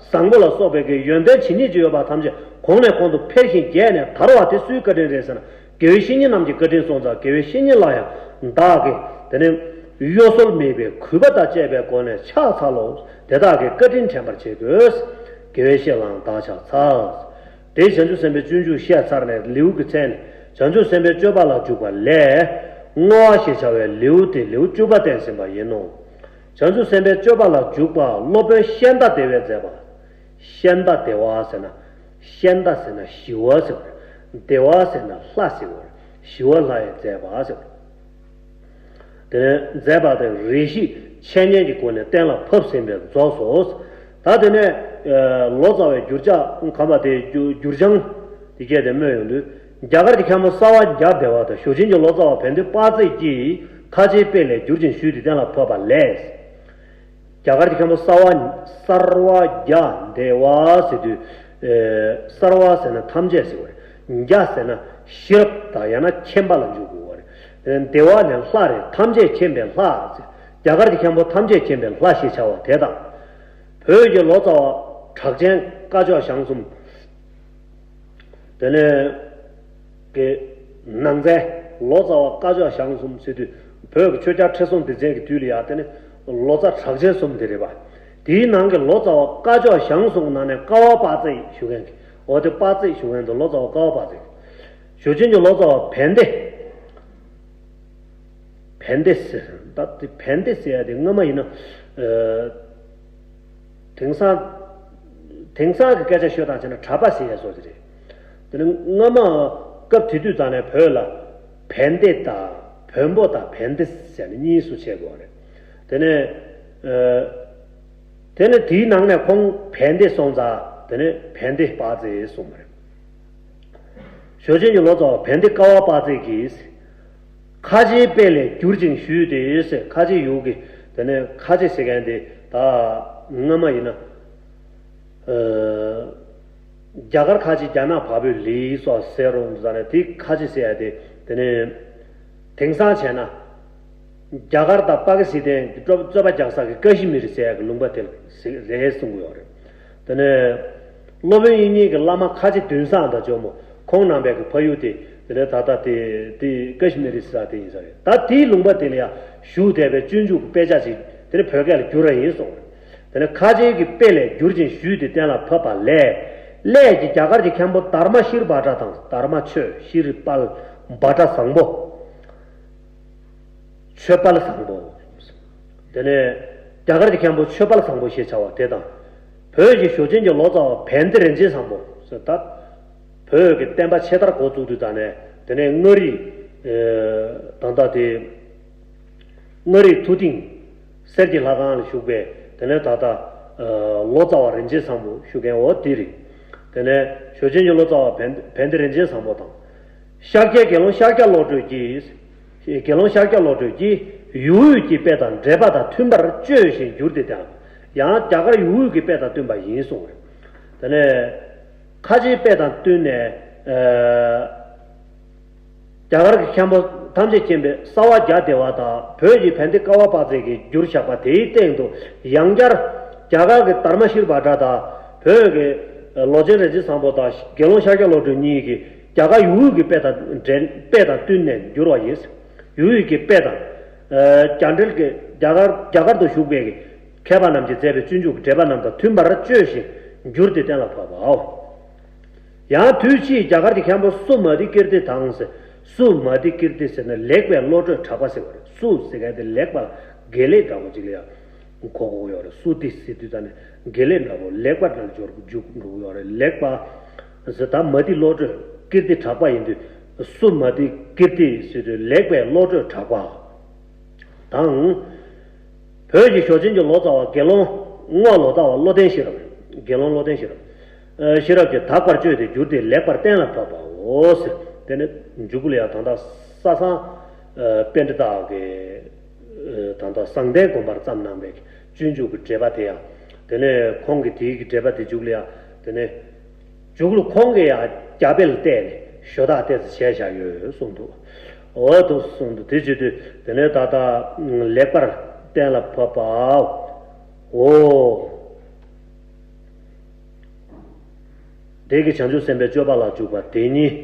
བཟང་པོ་ལ་སོགས་པའི་གི་ཡོན་ཏན་ཇི་སྙེད་ཅིག་ཡོད་པ་ཐམས་ཅད་གོང་ནས་གོང་དུ་འཕེལ་ཞིང་རྒྱས་ནས་དར་བ་དེ་སུའི་བཀའ་དྲིན་རེད་ཟེར་ན། དགེ་བའི་བཤེས་གཉེན་རྣམས་ཀྱི་བཀའ་དྲིན་སོང་ཙང་། དགེ་བའི་བཤེས་གཉེན་ལ་ཡང་བདག་གིས་དེ་ནས་གཡོ་ཟོལ་མེད་པའི་གུས་པ་དང་བཅས་པའི་སྒོ་ནས་ཕྱག་འཚལ་ལོ། དེ་དག་གི་བཀའ་དྲིན་དྲན་པར་བྱེད་དགོས། དགེ་བའི་བཤེས་ལའང་བདག་ཕྱག་འཚལ། དེ་བྱང་ཆུབ་སེམས་དཔའི་སྤྱོད་འཇུག་བཤད་ཚར་ནས་ལེའུ་གི་མཚན་ནི་བྱང་ཆུབ་སེམས་དཔའི་སྤྱོད་པ་ལ་འཇུག་པ་ལས། བསྔོ་བ་ཞེས་བྱ་བའི་ལེའུ་སྟེ་ལེའུ་བཅུ་པ་བསྟན་ཟིན་པ་ཡིན་ནོ། བྱང་ཆུབ་སེམས་དཔའི་སྤྱོད་པ་ལ་འཇུག་པ་སློབ་དཔོན་ཤཱནྟ་དེ་བས་མཛད་པ། ཤཱནྟ་དེ་བ་ཟེར་ན། ཤཱནྟ་ཟེར་ན་ཞི་བ་ཟེར་བ་རེད། དེ་བ་ཟེར་ན་ལྷ་ཟེར་བ་རེད། ཞི་བ་ལྷ་ཡིས་མཛད་པ་ཟེར་བ་རེད། དེ་ནས་མཛད་པ་དེ་རེ་ཞིག་འཆད་ཉན་གྱི་སྒོ་ནས་གཏན་ལ་ཕབ་ཟིན་པས་རྫོགས་སོ། ད་དེ་ནས་ལོ་ཙཱ་བའི་འགྱུར་ཕྱག་གམ་པ་དེ་འགྱུར་འགྱུར་བྱང་དེ་སྐད་དེ་སྨོས་ཡོང་དུས། རྒྱ་གར་གྱི་མཁན་པོ་སརྦ་བྱཱ་དེ་བ་དང་ཞུ་ཆེན་གྱི་ལོ་ཙཱ་བ་བན་དེ་དཔག་ཚད་ཀྱིས་ཁ་ཆེའི་དཔེ་ལས་བསྒྱུར་ཅིང་ཞུས་ཏེ་གཏན་ལ་ཕབ་པ་ལས། རྒྱ་གར་གྱི་མཁན་པོ་སརྦ་སརྦ་བྱཱ་དེ་བ་ཟེར་དུས། སརྦ་ཟེར་ན་ཐམས་ཅད་ཟེར་བ་རེད། བྱཱ་ཟེར་ན་ཤེས་རབ་དང་ཡང་ན་མཁྱེན་པ་ལ་འཇུག་དགོས་པ་རེད། དེ་བ་ནི་ལྷ་རེད། ཐམས་ཅད་མཁྱེན་པའི་ལྷ་ཟེར། རྒྱ་གར་གྱི་མཁན་པོ་ཐམས་ཅད་མཁྱེན་པའི་ལྷ་ཞེས་བྱ་བ་དེ་དང་། བོད་ཀྱི་ལོ་ཙཱ་བ་གྲགས་ཅན་སྐ་ཅོག་ཞང་གསུམ། དེ་ནས་ཀྱི་ནང་ཚན། ལོ་ཙཱ་བ་སྐ་ཅོག་ཞང་གསུམ་ཟེར་དུས། བོད་ཀྱི་ཆོས་རྒྱལ་ཁྲི་སྲོང་ལྡེ་བཙན་གྱི་དུས་ལ་ཡ་དེ་ནི་ལོ་ཙཱ་གྲགས་ཅན་གསུམ་དེ་རེད་པ། དེའི་ནང་གི་ལོ་ཙཱ་བ་སྐ་ཅོག་ཞང་གསུམ་ནང་ནས་ཀ་བ་དཔག་ཚད་ཞུ་མཁན་གྱི། འོ་དེ་དཔག་ཚད་ཞུ་མཁན་དེ་ལོ་ཙཱ་བ་ཀ་བ་དཔག་ཚད། ཞུ་ཆེན་གྱི་ལོ་ཙཱ་བ་བན་དེ། བན་དེ་ཟེར། ད་དེ་བན་དེ་ཟེར་ཡ་དེ་སྔ་མ་ཡིན་ན། དེང་སང་། དེང་སང་གི་སྐད་ཆ་ཤོད་སྟངས་བྱས་ན་གྲྭ་པ་ཟེར་ཡ་བཟོ་ཅིག་རེད། དེ་ནི་སྔ་མ་སྐབས་དེ་དུས་ཙམ་ནས་བོད་ལ་བན་དེ་དང་བོན་པོ་དང་བན་དེ་ཟེར་ནས་གཉིས་སུ་ཕྱེ་དགོས་རེད། དེ་ནས། དེ་ནས་དེའི་ནང་ནས་ཁོང་བན་དེ་སོང་ཙང་དེ་ནས་བན་དེ་དཔག་ཚད་གསུངས་པ་རེད། ཞུ་ཆེན་གྱི་ལོ་ཙཱ་བ་བན་དེ་ཀ་བ་དཔག་ཚད་ཀྱིས། ཁ་ཆེའི་དཔེ་ལས་བསྒྱུར་ཅིང་ཞུས་ཏེ་ཟེར། ཁ་ཆེ་ཡུལ་གྱི། དེ་ནས་ཁ་ཆེ་ཟེར་མཁན་དེ་ད་སྔ་མ་ཡིན་ན། རྒྱ་གར་ཁ་ཆེ་རྒྱ་ནག་བལ་པོའི་ལི་སོགས་ཟེར་རུང་ཙང་ནས་དེ་ཁ་ཆེ་ཟེར་ཡ་དེ། དེ་ནས་དེང་སང་བྱས་ན། རྒྱ་གར་དང་པ་ཀི་སི་ཐན་གྱི་རྩོད་རྩོད་པ་རྒྱག་ས་གི་ཀ་ཤི་མིར་ཟེར་ཡ་གི་ལུང་པ་དེ་རེད་གསུང་གི་ཡོད་རེད། དེ་ནས་སློབ་དཔོན་དབྱིག་གཉེན་གྱི་བླ་མ་ཁ་ཆེ་དུན་སང་དང་ཇོ་མོ་ཁོང་རྣམ་པའི་གི་ཕ་ཡུལ་དེ། དེ་ནས་ད་ལྟ་དེ་དེ་ཀ་ཤི་མིར་ཟེར་ས་དེ་ཡིན་ས་རེད། ད་དེའི་ལུང་པ་དེ་ལ་ཡང་བཞུགས་བསྡད་པའི་སྤྱོད་འཇུག་གི་དཔེ་ཆ་ཅིག་དེ་ནས་བོད་སྐད་ལ་བསྒྱུར་ར་ཡིན་གསུངས་རེད། དེ་ནས་ཁ་ཆེ་གི་དཔེ་ལས་བསྒྱུར་ཅིང་ཞུས་ཏེ་གཏན་ལ་ཕབ་པ་ལས། སླད་ཀྱི་རྒྱ་གར་གྱི་མཁན་པོ་དྷརྨ་ཤྲཱི་བྷ་དྲ་དང་། དྷརྨ་ཆོས་ཤྲཱི་དཔལ་བྷ་དྲ་བཟང་པོ། ཆོས་དཔལ་བཟང་པོ། དེ་ནས་རྒྱ་གར་གྱི་མཁན་པོ་ཆོས་དཔལ་བཟང་པོ་ཞེས་བྱ་བ་དེ་དང་། བོད་ཀྱི་ཞོ་ཆེན་གྱི་ལོ་ཙཱ་བ་བན་དེ་རིན་ཆེན་བཟང་པོ་ཟེར་ད། བོད་ཀྱི་བསྟན་པ་ཆེ་མཐར་འགོ་བཙུགས་དུས་ད་ནས་དེ་ནས་མངའ་རིས། ད་ལྟ་དེ། མངའ་རིས་ཐུབ་བསྟན་གསེར་གྱི་ལྷ་ཁང་ལ་བཞུགས་པའི་དེ་ནས་ད་ལྟ་ལོ་ཙཱ་བ་རིན་ཆེན་བཟང་པོ་བཞུགས་མཁན་འོ་དེ་རེད། དེ་ནས་ཞོ་ཆེན་གྱི་ལོ་ཙཱ་བ་བན་བན་དེ་རིན་ཆེན་བཟང་པོ་དང་། ཤཱཀྱའི་དགེ་སློང་ཤཱཀྱ་བློ་གྲོས་ཀྱིས། དགེ་སློང་ཤཱཀྱ་བློ་གྲོས་ཀྱིས་ཡུལ་དབུས་ཀྱི་དཔེ་དང་འགྲེལ་པ་དང་མཐུན་པར་བཅོས་ཤིང་བསྒྱུར་ཏེ་དེའང་ཡང་རྒྱ་གར་ཡུལ་དབུས་ཀྱི་དཔེ་དང་བསྟུན་པ་ཡིན་གསུངས་པ་རེད། དེ་ནས་ཁ་ཆེའི་དཔེ་དང་བསྟུན་ནས། རྒྱ་གར་གྱི་མཁན་པོ་ཐམས་ཅད་མཁྱེན་པའི་རྩ་བ་རྒྱ་སྡེ་བ་དང་བོད་ཀྱི་བན་དེ་ཀ་བ་པ་ཙེ་གིས་བསྒྱུར་བཞག་པ་དེའི་སྟེང་དུ་ཡང་བསྐྱར་རྒྱ་གར་གྱི་དྷརྨ་ཤིལ་བྷ་དྲ་དང་བོད་ཀྱི་ལོ་ཆེན་རིན་ཆེན་བཟང་པོ་དང་དགེ་སློང་ཤཱཀྱ་བློ་གྲོས་གཉིས་ཀྱིས་རྒྱ་གར་ཡུལ་དབུས་ཀྱི་དཔེ་དང་འབྲེལ་དཔེ་དང་བསྟུན་ནས་བསྒྱུར་བ་ཡིན། ཡུལ་དབུས་ཀྱི་དཔེ་དང་། རྒྱ་འབྲེལ་གྱི་རྒྱ་གར་རྒྱ་གར་དུ་བཞུགས་པའི་མཁས་པ་རྣམས་ཀྱིས་མཛད་པའི་སྤྱོད་འཇུག་གི་འགྲེལ་པ་རྣམས་དང་མཐུན་པར་བཅོས་ཤིང་བསྒྱུར་ཏེ་གཏན་ལ་ཕབ་པའོ། ཡང་དུས་ཕྱིས་རྒྱ་གར་གྱི་མཁན་པོ་སུ་མ་ཏི་ཀིརྟི་དང་ཟེར། སུ་མ་ཏི་ཀིརྟི་ཟེར་ན་ལེགས་པའི་བློ་གྲོས་གྲགས་པ་ཟེར་བ་རེད། སུ་ཟེར་མཁན་དེ་ལེགས་པ་དགེ་ལེགས་འདྲ་པོ་ཅིག་ལ་ཡང་གོ་དགོས་ཡོད་རེད། སུ་ཏི་ཟེར་དུས་ཙམ་ནས་དགེ་ལེགས་འདྲ་པོ་ལེགས་པ་འདྲ་འཇོག་འཇུག་འགྲོ་གི་ཡོད་རེད། ལེགས་པ་ཟེར་ད་མ་ཏི་བློ་གྲོས་ཀིརྟི་གྲགས་པ་ཡིན་དུས་སུ་མ་ཏི་ཀིརྟི་ཟེར་དུས་ལེགས་པའི་བློ་གྲོས་གྲགས་པ། དང་། བོད་ཀྱི་ཞོ་ཆེན་གྱི་ལོ་ཙཱ་བ་དགེ་སློང་རྔོག་ལོ་ཙཱ་བ་བློ་ལྡན་ཤེས་རབ། དགེ་སློང་བློ་ལྡན་ཤེས་རབ། ཨ་ཤེས་རབ་ཀྱིས་དག་པར་བཅོས་ཏེ་བསྒྱུར་ཏེ་ལེགས་པར་གཏན་ལ་ཕབ་པའོ་ཟེར། དེ་ནས་མཇུག་གུ་ལ་ཡང་ད་ལྟ་ས་སངས་ཨ་པཎྜི་ཏ་གི་ཨ་ད་ལྟ་གསང་བསྟན་དགོན་པར་བརྩམས་གནང་བའི་སྤྱོད་འཇུག་གི་འགྲེལ་པ་དེ་ཡང་དེ་ནས་ཁོང་གི་དེའི་གི་འགྲེལ་པ་དེ་མཇུག་ལ་ཡང་དེ་ནས། མཇུག་ལ་ཁོང་གིས་ཡང་རྒྱ་དཔེ་ལ་བལྟས་ནས་ཞོ་དག་ཏོག་ཙམ་བྱས་བཞག་ཡོད་གསུངས་འདུག་འོ་འདུག་གསུངས་འདུག་དེ་བྱེད་དུས་དེ་ནས་ད་ལྟ་ལེགས་པར་གཏན་ལ་ཕབ་པའོ། དེ་གི་བྱང་ཆུབ་སེམས་དཔའི་སྤྱོད་པ་ལ་འཇུག་པ་དེ་ཉིད།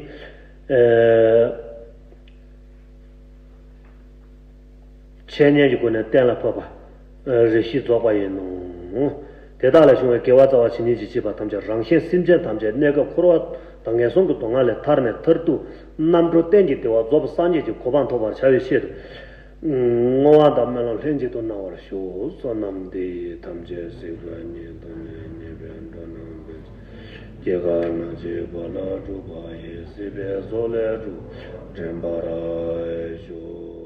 འཆད་ཉན་གྱི་སྒོ་ནས་གཏན་ལ་ཕབ་པ། རེ་ཞིག་རྫོགས་པ་ཡིན་ནོ། དེ་དག་ལས་བྱུང་བའི་དགེ་བ་རྩ་བ་ཇི་སྙེད་ཅིག་བགྱིས་པ་ཐམས་ཅད་རང་གཞན་སེམས་ཅན་ཐམས་ཅད་གནས་སྐབས་འཁོར་བ་དང་ངན་སོང་གི་སྡུག་བསྔལ་ལས་ཐར་ནས་མཐར་ཐུག་རྣམ་གྲོལ་གཏན་གྱི་བདེ་བ་རྫོགས་པའི་སངས་རྒྱས་ཀྱི་གོ་འཕང་ཐོབ་པར་བྱ་བའི་ཆེད་དུ། བསྔོ་བ་དང་སྨོན་ལམ་ལྷན་ཅིག་ཏུ་གནང་བར་ཞུ། བསོད་ནམས་འདི་ཡིས་ཐམས་ཅད་གཟིགས་པ་ཉིད། ཐོབ་ནས་ཉེས་པའི་དགྲ་རྣམས་ཕམ་བྱས། སྐྱེ་རྒ་ན་འཆིའི་རྦ་རླབས་འཁྲུགས་པ་ཡི། སྲིད་པའི་མཚོ་ལས་སྒྲོལ་བར་འདྲེན་པར་ཤོག།